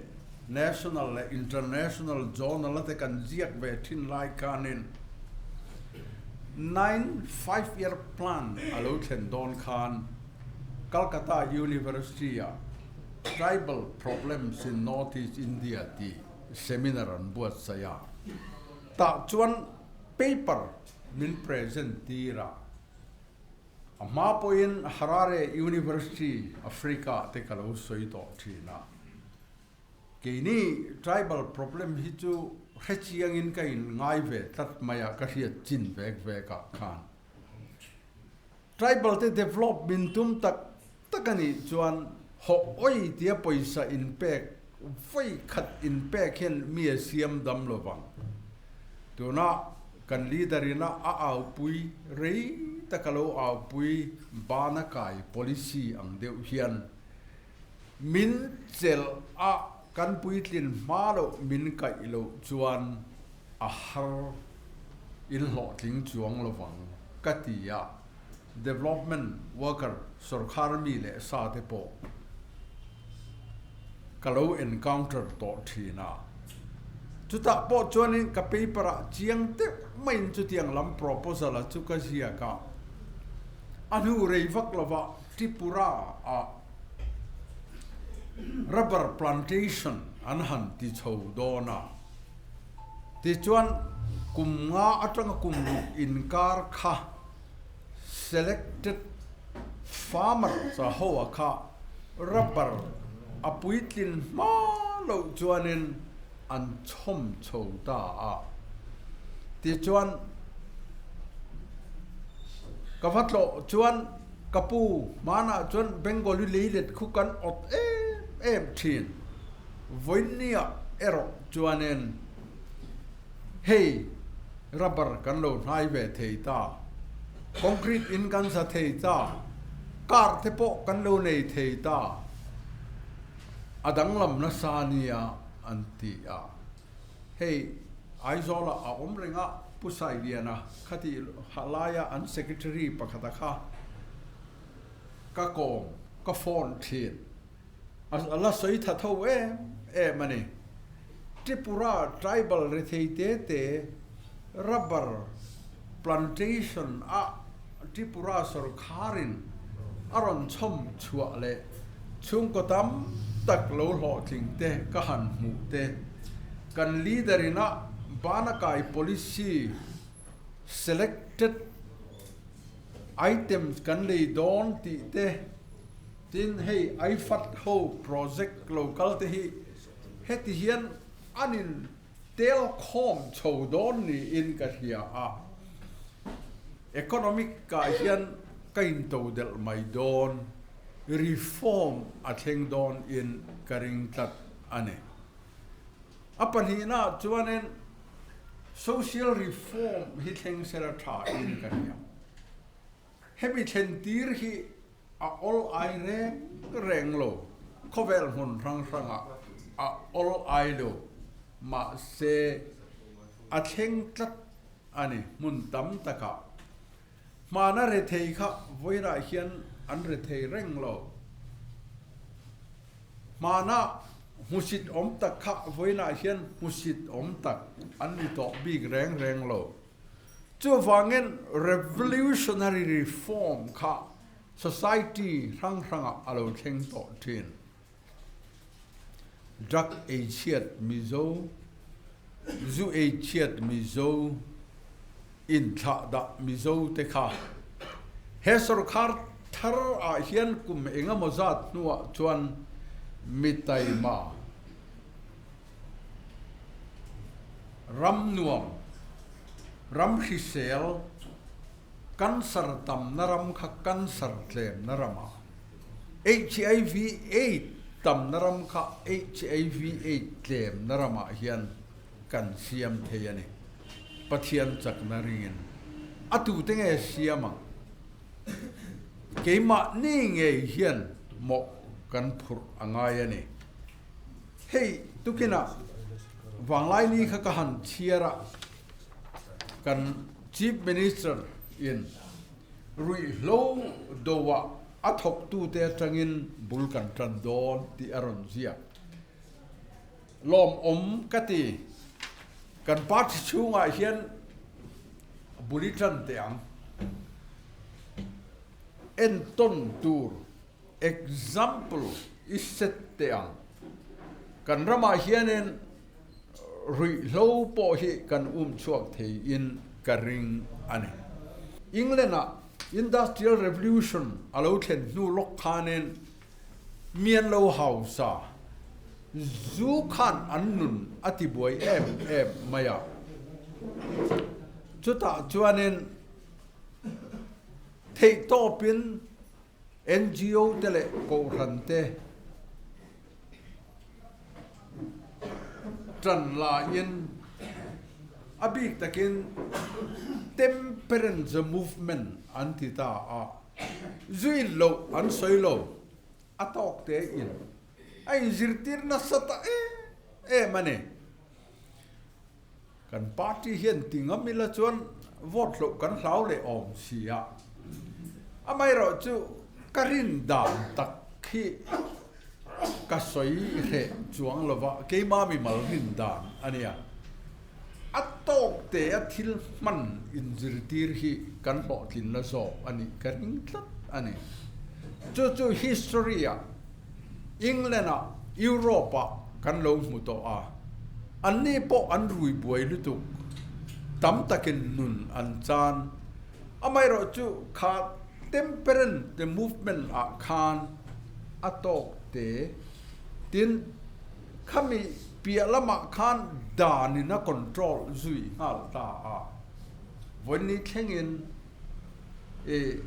C: national leh international journal a te kan ziak ve thin lai khanin nine five year plan a lo thlen dawn khan Calcutta University ah Tribal Problems in North East India tih seminar an buatsaih a. Tah chuan paper min present tir a, a hma pawhin Harare University, Africa te ka lo sawi tawh thin a. Keini tribal problem hi chu hrechiangin ka in ngai ve tlat mai a, ka hriat chin vek vek ah khan. Tribal te develop min tum tak tak a nih chuan hawh awi tia pawisa inpek vawi khat inpek hian mi a siam dam lo vang. Tuna kan leader ina a aupui rei tak a lo aupui bana kai policy ang deuh hian min chelh a kan puitlin hma loh min kaih loh chuan a har in hlawhtling chuang lo vang ka ti a, development worker sorkar mi leh sa te pawh ka lo encounter tawh thin a, chutah pawh chuanin ka paper ah chiang deuh maiin chutiang lam proposal a chu ka ziak a, a hnu rei vak lova Tripura ah rubber plantation an han ti chho dawn a. Tichuan, kum nga atanga kum ruk inkar kha selected farmer cha ho a kha rubber a puitlin hma loh chuanin an chhawm chho ta a. Tichuan, ka va tlawh chuan ka pu hmanah chuan Bengali leilet khu kan awt em em thin. Vawinia erawh chuanin hei rubber kan lo hnai ve thei ta, concrete in kan sa thei ta, car te pawh kan lo nei thei ta, a danglam nasa nia an ti a. Hei Aizawlah a awm reng a, Pu Sailiana khati laia an secretary pakhata kha ka kawm, ka phone thin. A la sawi tha tho em em a ni. Tripura tribal rethei te te rubber plantation a Tripura sorkharin a rawn chhawm chhuah leh chhungkaw tam tak lo hlawhtling te ka han hmuh te kan leader in a Banakai policy selected items kan lei dawn tih te Tin, hei Aifat ho project lo kal te hi heti hian an in tel khawm chho dawn niin ka hria a, economic ah hian ka in to delh mai dawn, reform a thleng dawn in ka ring tlat a ni. A pahnihna ah chuanin social reform hi thleng sela tha in ka hria. Hemi thlen tir hi a awl ai reng reng lo, khawvel hmun hrang hrangah a awl ai lo, mahse a thleng tlat a ni hmun tam takah. Hmana rethei kha vawiinah hian an rethei reng lo. Hmana hmusit awm tak kha vawiinah hian hmusit awm tak an ni tawh bik reng reng lo. Chuvangin revolutionary reform kha society hrang hrangah a lo thleng tawh thin. Drug ei chhiat Mizo, zu ei chhiat Mizo, inthlah dah Mizo te kha he sorkar thar ah hian kum engemaw zat hnuah chuan mi taima ram nuam, ram hrisel, cancer tamna ram kha cancer tlemna ramah HIV aids tamna ram kha HIV aids tlemna ramah hian kan siam thei a ni. Pathian chakna ringin a tute nge siam ang? Keimahni ngei hian mawh kan phurh a ngai a ni. Hei tukinah Vanglaini kha ka han chhiar a, kan Chief Minister in Ruihhlo doah a thawktute atangin bul kan tan dawn tih a rawn ziak. Lawmawm ka ti. Kan party chhungah hian bul i tan teh ang. Entawn tur example i set teh ang. Kan ramah hianin ruihhlo pawh hi kan um chhuak theiin ka ring a ni. England-ah Industrial Revolution a lo thlen hnu lawk khanin mian lo hausa zu khan an nun a ti buai em em mai a. Chutah chuanin theihtawpin NGO te leh Kohhran te tan laiin a bik takin Temperance Movement an ti ta a, zuin loh an sawi lo, a tawk te in a inzirtir nasa ta em em a ni. Kan party hian ti ngam ila chuan vote loh kan hlau leh awm si a. Amaherawhchu ka rin dan tak hi ka sawi hreh chuang lova, keima mimal rin dan a nia. A tawk te a thil hman inzirtir hi kan hlawhtlinna zawk a nih ka ring tlat a ni. Chu chu history-ah England-ah, Europe-ah kan lo hmu tawh a, anni pawh an rui buai lutuk. Tam takin nun an chan. Amaherawhchu kha Temperance movement ah khan a tawk te. Tin, khami piah lamah khan danin a control zui nghal ta a. Vawiin thlengin I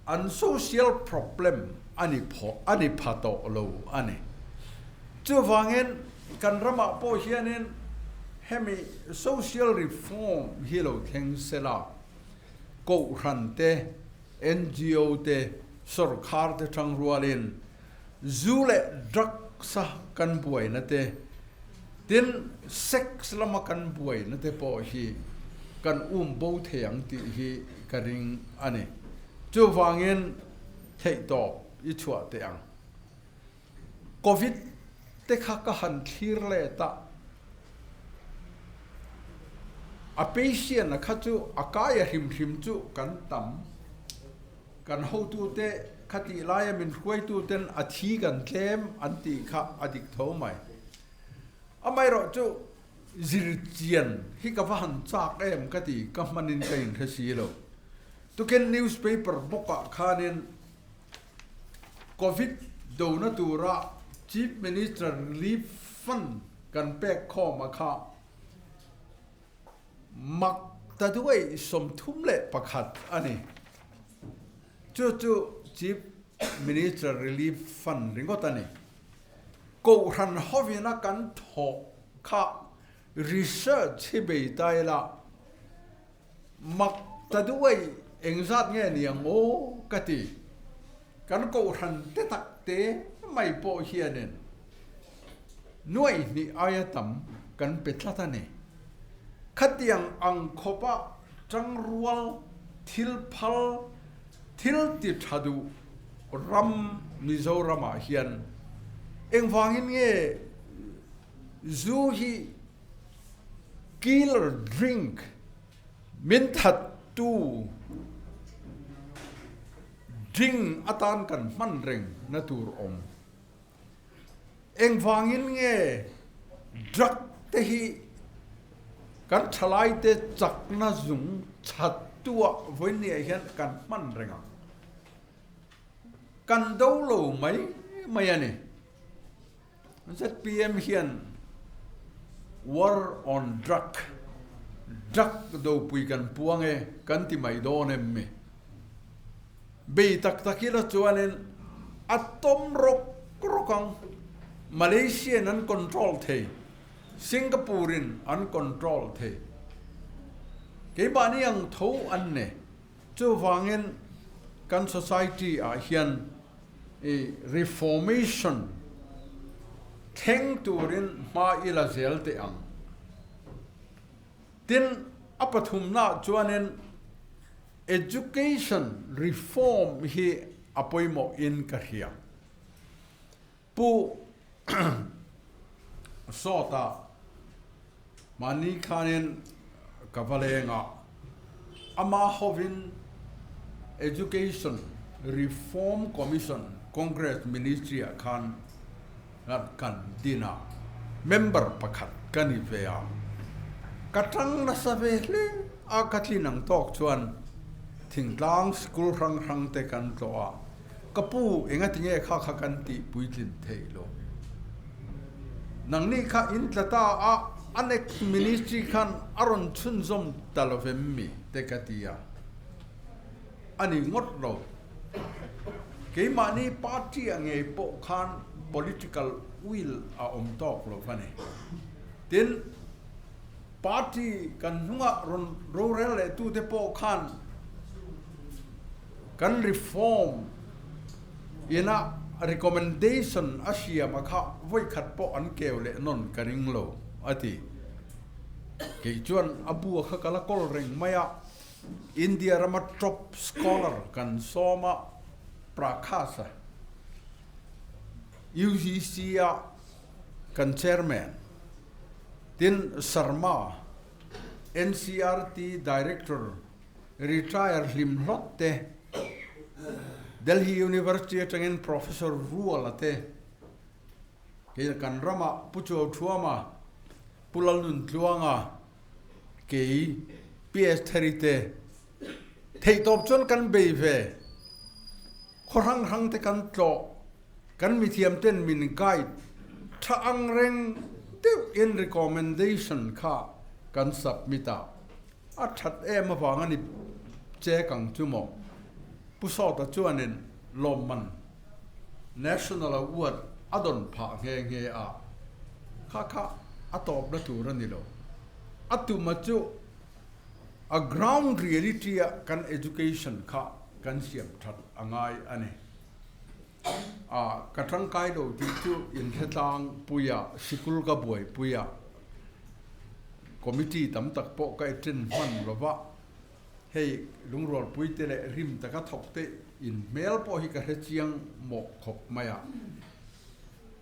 C: an social problem a ni phaw a ni pha tawh lo a ni. Chuvangin kan ramah pawh hianin hemi social reform hi lo thleng sela, Kohhran te, NGO te, sorkar te tang rualin zu leh drugs a kan buaina te, tin sex lama kan buaina te pawh hi kan um bo thei ang tih hi ka ring a ni. Chuvangin theihtawp i chhuah teh ang. Covid te kha ka han thlir let a, a patient a kha chu a kai a hrim hrim chu kan tam. Kan hotute khatih laia min hruaituten a thi kan tlem an tih kha a dik tho mai. Amaherawhchu zirchian hi ka va han chak em ka ti, ka hmanin ka inhre si lo. Tukin newspaper bawkah khanin Covid dona tura Chief Minister Relief Fund kan pek khawm a kha Mak ta duai 31 a ni. Chu chu Chief Minister Relief Fund ringawt a ni. Kohhran hovina kan thawh kha research hi bei ta ila mak ta duai engzat nge ni ang aw ka ti. Kan kohhran te tak te mai pawh hianin Nuaih hnih aia tam kan pe tlat a ni. Khatiang ang khawpa tangrual thil phal Thil ti tha duh ram Mizoramah hian engvangin nge zu hi killer drink min thattu drink atan kan hman reng na tur awm? Engvangin nge drug te hi kan thalaite chakna zung chhattuah vawinia hian kan hman reng ang? Kan do lo mai mai a ni. Zpm hian war on drug, drug dopui kan puang e kan ti mai dawn em mi? Bei tak tak ila chuanin a tawm rawk rawk ang. Malaysia in an control thei, Singapore in an control thei. Keimahni ang tho an ni. Chuvangin kan society ah hian i reformation thleng turin hma i la zel teh ang. Tin, a pathumnaah chuanin education reform hi a pawimawh in ka hria. Pu Sawta mahni khanin ka va leng a, ama hovin Education Reform Commission Congress Ministry-ah khan kan din a, member pakhat ka ni ve a, ka tang nasa ve hle a, ka tlin ang tawk chuan thingtlang school hrang hrang te kan tlawh a. Ka pu, engati nge kha kha kan tih puitlin theih lo? Nangni kha in tla ta a, Annex Ministry khan a rawn chhunzawm ta lo vem mi? te ka ti a. A ni ngawt lo. Keimahni party-ah ngei pawh khan political will a awm tawk lo va ni. Tin, party kan hnungah rawn rorel lehtute pawh khan, Kan reform ina recommendation a siam a kha vawikhat pawh an keu leh nawn ka ring lo, a ti. Kei chuan a bu a kha ka la kawl reng mai a, India rama top scholar kan sawm a, Prakash a, UGC a kan chairman, tin Sharma, NCERT director, Retire hlim hlawt te, Delhi University atangin Professor Ruala te, kei kan ramah Pu Chuauthuama, Pu Lalnuntluanga, kei PS Theri te theihtawp chuan kan bei ve. Khaw hrang hrang te kan tlawh, kan mithiam ten min guide tha ang reng deuh in recommendation kha kan submit a, a that em avang a ni che kang chu maw? Pu Sawta chuanin lawmman National Award a dawn phah nghe nghe a, kha kha a tawpna tur a ni lo. A tuma chu a ground reality a kan education kha kan siam that a ngai a ni. A ka tangkai lo tih chu inhretlang puia sikul ka buaipui a, committee tam tak pawh ka attend hman lo va, hei lungrualpui te leh rim taka thawk te in hmel pawh hi ka hre chiang mawh khawp mai a.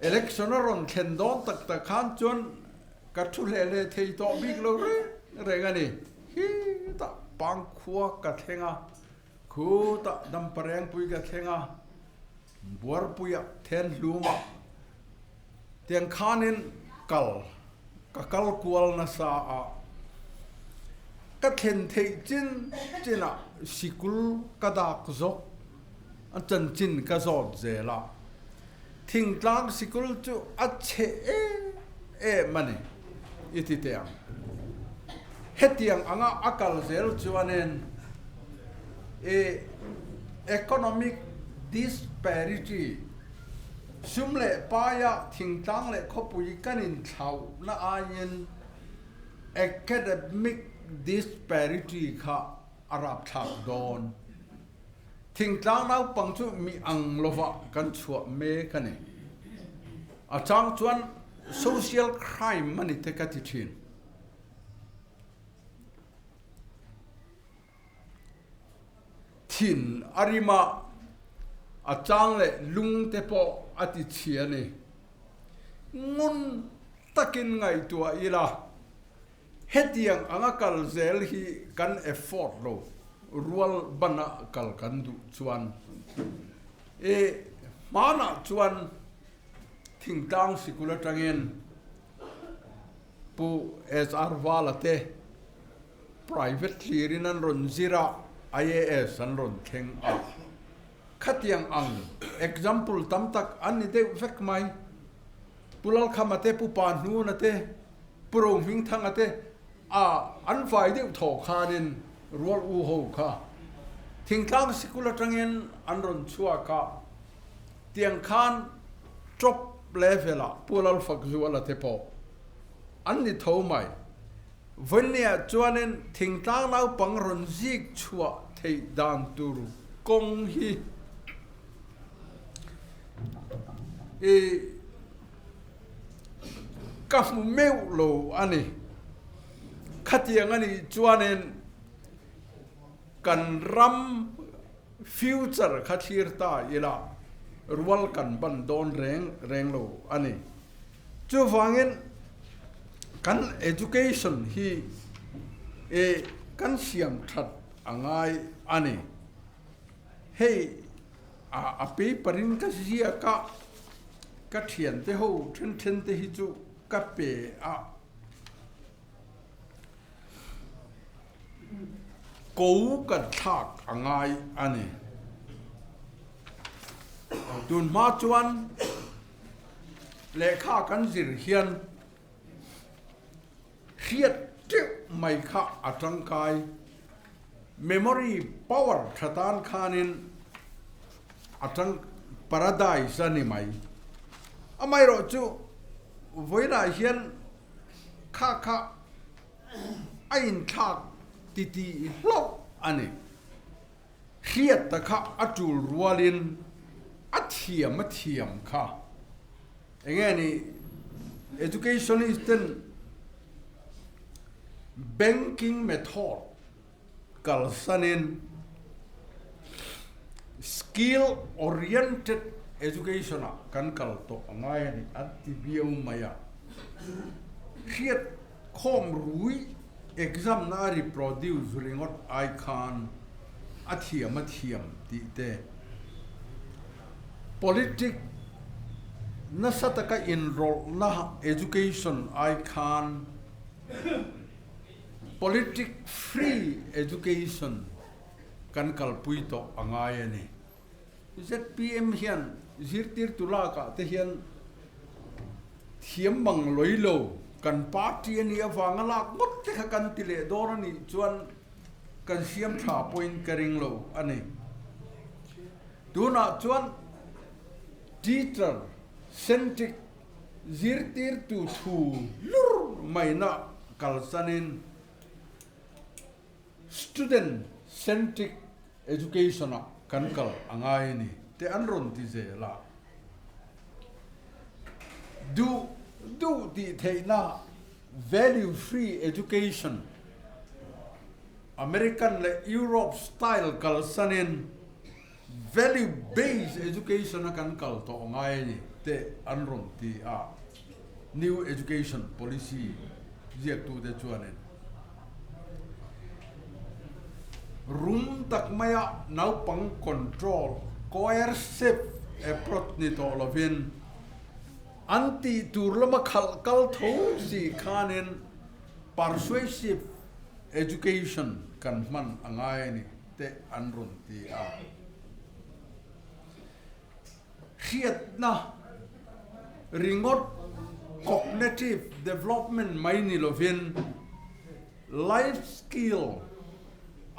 C: Election a rawn thlen dawn tak tak khan chuan ka thu hleh leh thei tawh bik lo reng reng a ni. Hi tah pangkhua ka thleng a, khutah damparengpui ka thleng a, buarpuiah then hlumah tiang khanin kal ka kal kual nasa a, ka thlen theih chin chinah sikul ka dak zawk a chanchin ka zawt zel a, thingtlang sikul chu a chhe em em a ni i ti teh ang. Hetiang anga a kal zel chuanin i economic disparity, sum leh paia thingtlang leh khawpui kan inthlauhna aiin academic disparity kha a rapthlak dawn. Thingtlang naupang chu mi ang lovah kan chhuah mek a ni. A chang chuan social crime a ni te ka ti thin. Thin a rim a, a chang leh lung te pawh a ti chhia a ni. Ngun takin ngaihtuah ila, hetiang anga kal zel hi kan effort lo, rual bana kal kan duh chuan. E, hmanah chuan thingtlang sikul atangin Pu SR Vala te private thlirin an rawn zir a, IAS an rawn thleng a. Khatiang ang example tam tak an ni deuh vek mai. Pu Lalkhama te, Pu Pahnuna te, Pu Rohmingthanga te a an vai deuh thaw khanin rual u ho kha thingtlang sikul atangin an rawn chhuak a, tiang khan top level ah Pu Lalfakzuala te pawh an ni tho mai. Vawinia chuanin thingtlang naupang rawn zik chhuah theih dan tur kawng hi i ka hmu meuh lo a ni. Khatiang a nih chuanin kan ram future kha thlir ta ila rual kan ban dawn reng reng lo a ni. Chuvangin kan education hi e kan siam that a ngai a ni. Hei a paper in ka ziak a, ka thiante ho then then te hi chu ka pe a. Ko kan thlak a ngai a ni. Tun hma chuan Lehkha kan zir hian hriat teuh mai kha a tangkai. Memory power tha tan khanin a tang paradise a ni mai. Amaherawh chu vawiinah hian kha kha a inthlak titih hlauh a ni. Hriatta kha a tul rualin a thiam a thiam kha. Enge ni educationist ten banking method kalsanin skill oriented education ah kan kal tawh a ngai a ni an ti viau mai a. Hriat khawm rui exam na a reproduce ringawt ai khan a thiam a thiam tih te, politic nasa taka inrawlhna education ai khan politic free education kan kalpui tawh a ngai a ni. Zpm hian zirtirtu lakah te hian thiam mang lawih lo kan party a nih avanga lak ngawt te kha kan ti leh dawn a nih chuan kan siam tha pawhin ka ring lo a ni. Tunah chuan teacher centric zirtirtu thu hlur maina kalsanin Student centric education ah kan kal a ngai a ni te an rawn ti zel a. Duh duh tih theihna value free education American leh Europe style kalsanin value based education a kan kal tawh a ngai a ni te an rawn ti a. New education policy ziaktute chuanin Rum tak maia naupang control, coercive approach ni tawh lovin, an tih tur lama khalh kal tho si khanin persuasive education kan hman a ngai a ni teh an rawn ti a. Hriatna ringawt cognitive development mai ni lovin life skill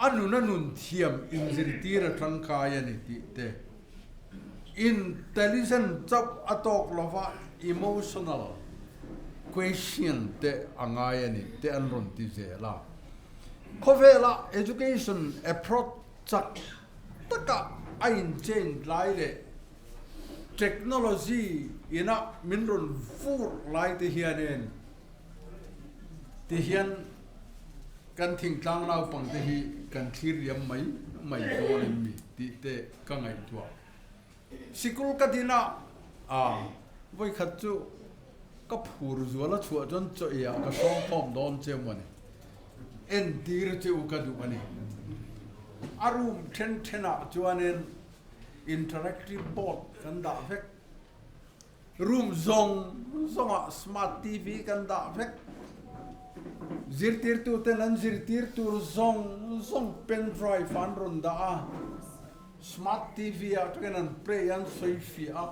C: a nuna nun thiam inzirtir a tangkai a ni tih te, intelligent chauh a tawk lova emotional quotient te a ngai a ni te an rawn ti zel a. Khawvela education approach chak taka a in change lai leh technology ina min rawn vur lai te hianin ti hian kan thingtlang naupang te hi kan thlir liam mai mai dawn em mi tih te ka ngaihtuah. Sikul ka din a, a vawikhat chu ka phur zual a chhuah chuan chaw ei ah ka sawm khawm dawn che maw ni. Entir che u ka duh a ni. A room then then ah chuanin interactive board kan dah vek. Room zawng zawng ah smart TV kan dah vek. Zirtirtu ten an zirtir tur zawng zawng pen drive an rawn dah a, smart TV ah tangin an play an sawi fiah a.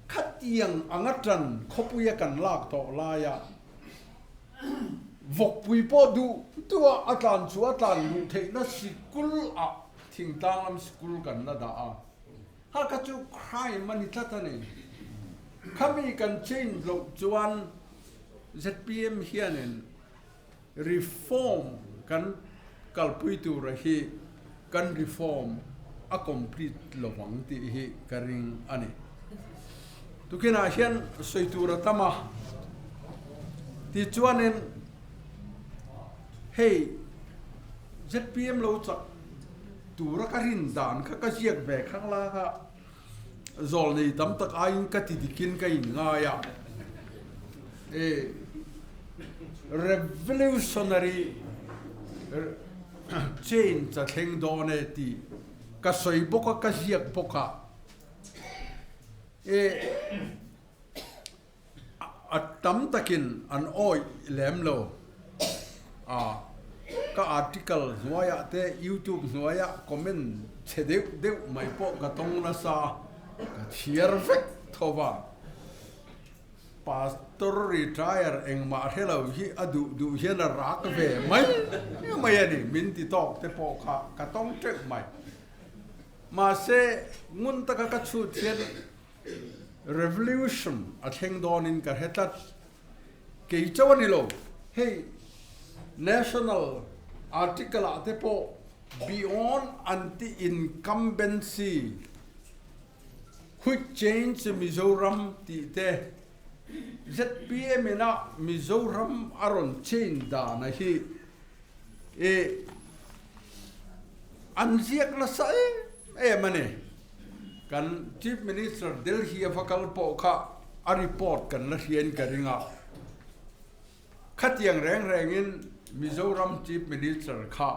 C: Khatiang anga tan khawpuia kan lak tawh laia vawkpui pawh duh duh a a tlan chu a tlan luh theihna sikul ah thingtlang lam sikul kan la dah a. Ha kha chu crime a ni tlat a ni. Khami kan change loh chuan zpm hianin reform kan kalpui tura hi kan reform a complete lovang tih hi ka ring a ni. Tukinah hian sawi tur a tam a, tichuanin hei zpm lo chak tura ka rin dan kha ka ziak ve khang lak a, zawl nei tam tak aiin ka ti dikin ka inngai a, e revolutionary change a thleng dawn e tih ka sawi bawk a, ka ziak bawk a, e A tam takin an awih lem lo. A ka article hnuaiah te YouTube hnuaiah comment chhe deuh deuh mai pawh ka tawng nasa, ka chhiar vek tho va. Pastor retire engmah hre lo hi a duh duh hian a rak ve mai mai a ni, min ti tawk te pawh kha ka tawng teuh mai. Mahse ngun taka ka chhut hian Revolution a thleng dawnin ka hre tlat. Kei chauh a ni lo, hei national article ah te pawh beyond anti-incumbency which change Mizoram tih te zpm ina Mizoram a rawn change dan a hi i an ziak nasa em em a ni. Kan Chief Minister Delhi a va kal pawh kha a report kan la hriain ka ring a. Khatiang reng rengin Mizoram Chief Minister kha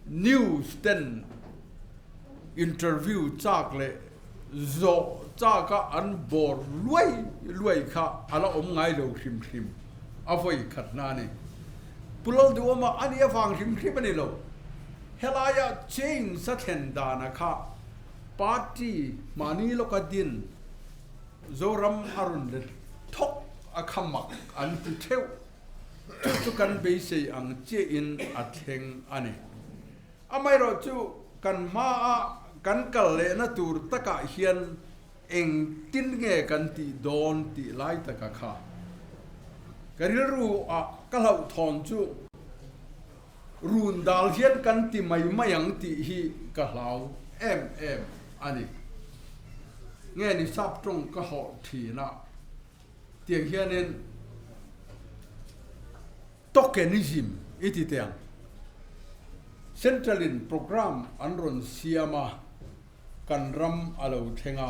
C: news ten interview chak leh zawh chaka an bawr luai luai kha a la awm ngai lo hrim hrim a vawi khatna a ni. Pu Lalduhawma a nih avang hrim hrim a ni lo. Helaia change a thlen dana kha party mahni lawka din Zoram a rawn let thawk a kha mak an ti theuh. Chu chu kan beisei ang chiahin a thleng a ni. Amaherawh chu kan hmaa kan kal lehna tur takah hian engtin nge kan tih dawn tih lai taka kha ka rilru ah ka hlauhthawn chu Run dal hian kan ti mai mai ang tih hi ka hlau em em a ni. Nge ni sap tawng ka hawh thin a, tiang hianin tokenism i ti teh ang. Central in programme an rawn siam a, kan ram a lo thleng a,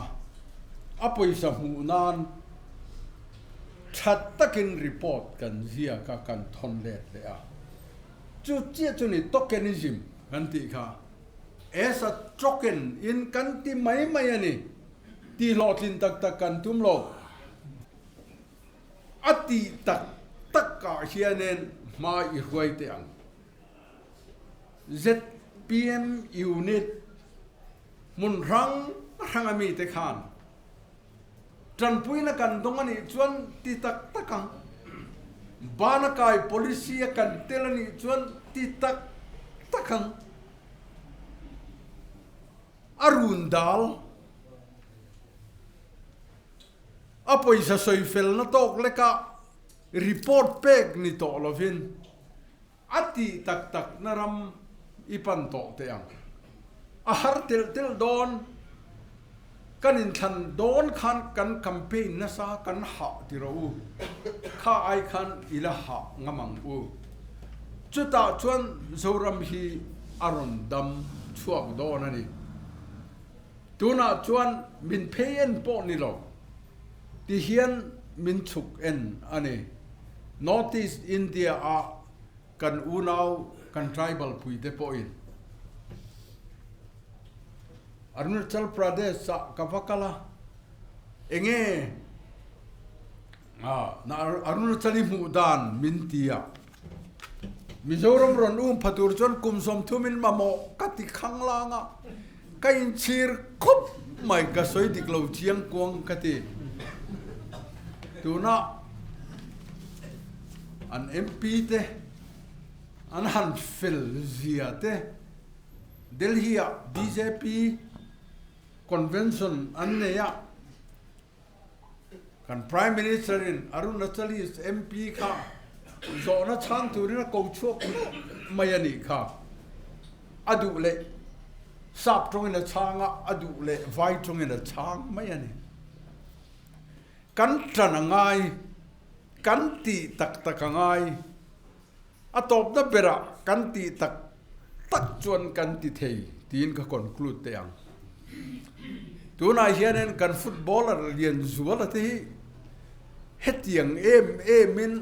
C: a pawisa hmuh nan tha takin report kan ziak a, kan thawn let leh a. Chu chiah chu ni tokenism kan tih kha. As a token in kan ti mai mai a ni. Tih hlawhtlin tak tak kan tum lo. A tih tak tak ah hianin hma i hruai teh ang. Zpm unit hmun hrang hrang a mite khan tanpuina kan dawng a nih chuan ti tak tak ang, bana kai policy a kan tel a nih chuan ti tak tak ang, a run dal a pawisa sawi felna tawk leka report pek ni tawh lovin. A tih tak tak na ram i pan tawh teh ang. A har telh telh dawn. Kan inthlan dawn khan kan campaign nasa kan hah ti rawh u. Kha ai khan i la hah ngam ang u. Chutah chuan Zoram hi. a rawn dam chhuak dawn a ni. Tunah chuan min phei en pawh ni lo, ti hian min chhuk en a ni. North East India ah kan unau kan tribal pui te pawhin Arunachal Pradesh ah ka va kal a, enge Arunachal i hmuh dan min ti a, Mizoram rawn um pha tur chuan kum 30 in mamawh ka ti khang lang a, ka inchhir khawp mai ka sawi dik lo chiang kuang ka ti. Tuna an MP te an han fel zia te Delhi ah bjp convention an nei a, Kan Prime Minister in Arunachalese MP kha zawhna chhang turin a ko chhuak mai a nih kha. A duh leh sap tawngin a chhang a, a duh leh vai tawngin a chhang mai a ni. Kan tan a ngai, kan tih tak tak a ngai, a tawpna berah kan tih tak tak chuan kan ti thei tiin ka conclude teh ang. Tunah hianin kan footballer lian zuala te hi hetiang em emin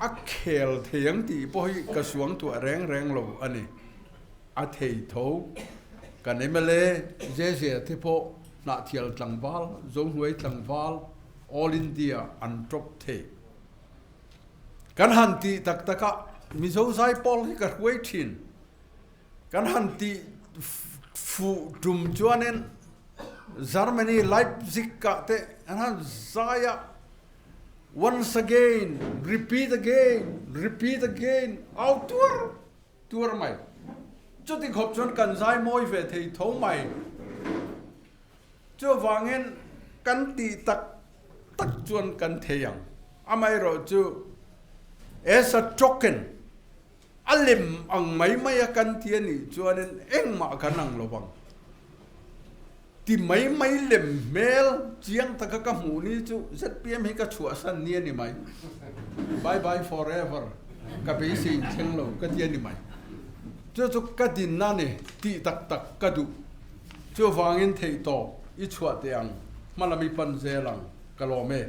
C: a khel thei ang tih pawh hi ka suang tuah reng reng lo a ni. A thei tho. Kan mla Zezia te pawh Hnahthial tlangval, Zohnuai tlangval, All India an drop thei. Kan han tih tak tak a, Mizo zaipawl hi ka hruai thin. Kan han tih fuh tum chuanin Germany Leipzig ah te an han zai a, Once again, repeat again, repeat again, au tuar tuar mai. Chuti khawp chuan kan zai mawi ve thei tho mai. Chuvangin kan tih tak tak chuan kan thei ang. Amaherawh chu as a token, a lem ang mai mai a kan ti a nih chuanin engmah kan ang lo vang. Ti mai mai lem hmel chiang taka ka hmuh ni chu zpm hi ka chhuahsan ni a ni mai. Bye bye forever ka beisei inthleng lo ka ti a ni mai. Chu chu ka dinna ni tih tak tak ka duh. Chuvangin theihtawp i chhuah teh ang, hmalam i pan zel ang, ka lawm e.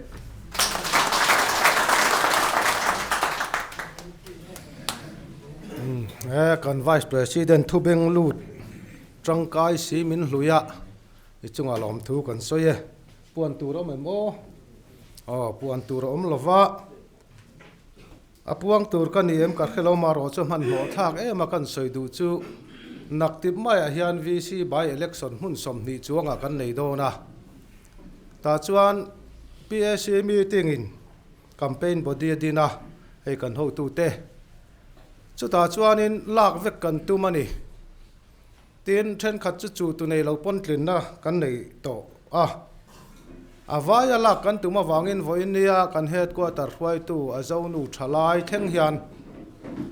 A: He kan Vice President thubeng lut tangkai si min hlui a, i chungah lawmthu kan sawi e. Puan tur a awm em aw? Aw, puan tur a awm lova. A puang tur ka ni em ka hre lo marawh chu hmanhmawh thlak em a kan sawi duh chu naktip maiah hian VC by election hmun 20 chuangah kan nei dawn a. Tah chuan PAC meeting in campaign body a din a, hei kan hotute chutah chuanin lak vek kan tum a ni. Tin, thenkhat chu chu tu nei lo pawn tlinna kan nei tawh a. A vaia lak kan tum avangin vawiin nia kan headquarter hruaitu a zonu thalai thleng hian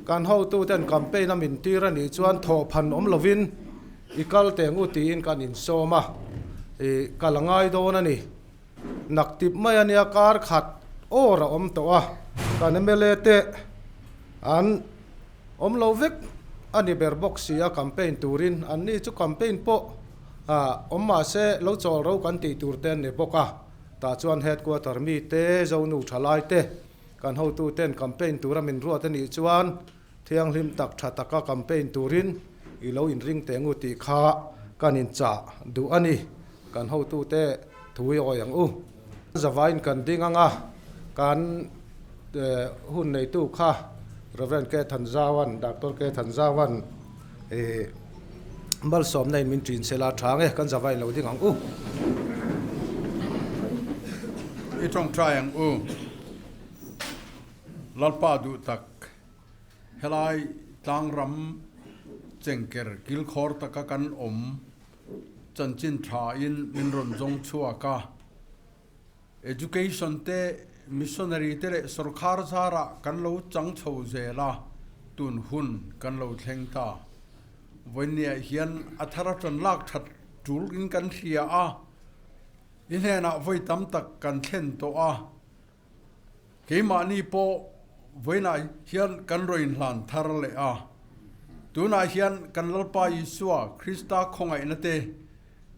A: kan hotuten campaign a min tir a nih chuan thawhphan awm lovin i kal teng u tiin kan insawm a, i kal a ngai dawn a ni. Naktip mai a nia kar khat awr a awm tawh a, kan mla te an. Awm lo vek a ni ber bawk si a campaign turin an ni chu campaign pawh awm mah se lo chawl ro kan tih tur te an ni bawk a, tah chuan headquarter mi te, Zonu thalai te, kan hotu ten campaign tura min ruat a nih chuan thianghlim tak tha taka campaign turin i lo inring teh ngu tih kha kan inchah duh a ni, kan hotu te thu i awi ang u. Zavain kan ding ang a, kan hun neitu kha Rev. K. Thanzauan, Doctor K. Thanzauan i malsawmna in min ṭin sela tha nge kan zavain lo ding ang u.
C: I ṭawngṭai ang u. Lalpa duh tak, helai tlangram chengker kilkhawr taka kan awm chanchin thain min rawn zawng chhuak a. Education te, missionary te leh sorkar zarah kan lo chang chho zel a, tun hun kan lo thleng ta. Vawinia hian a thar atan lak that tul in kan hria a, i hnenah vawi tam tak kan thlen tawh a, keimahni pawh vawiinah hian kan rawn inhlan thar leh a. Tunah hian kan Lalpa Isua Krista khawngaihna te,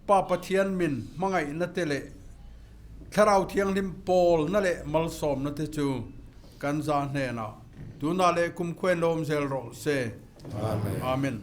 C: Pa Pathian min hmangaihna te leh Thlarau Thianghlim pawlna leh malsawmna te chu kan za hnenah tunah leh kumkhuain lo awm zel rawh se.
A: Amen.
C: Amen.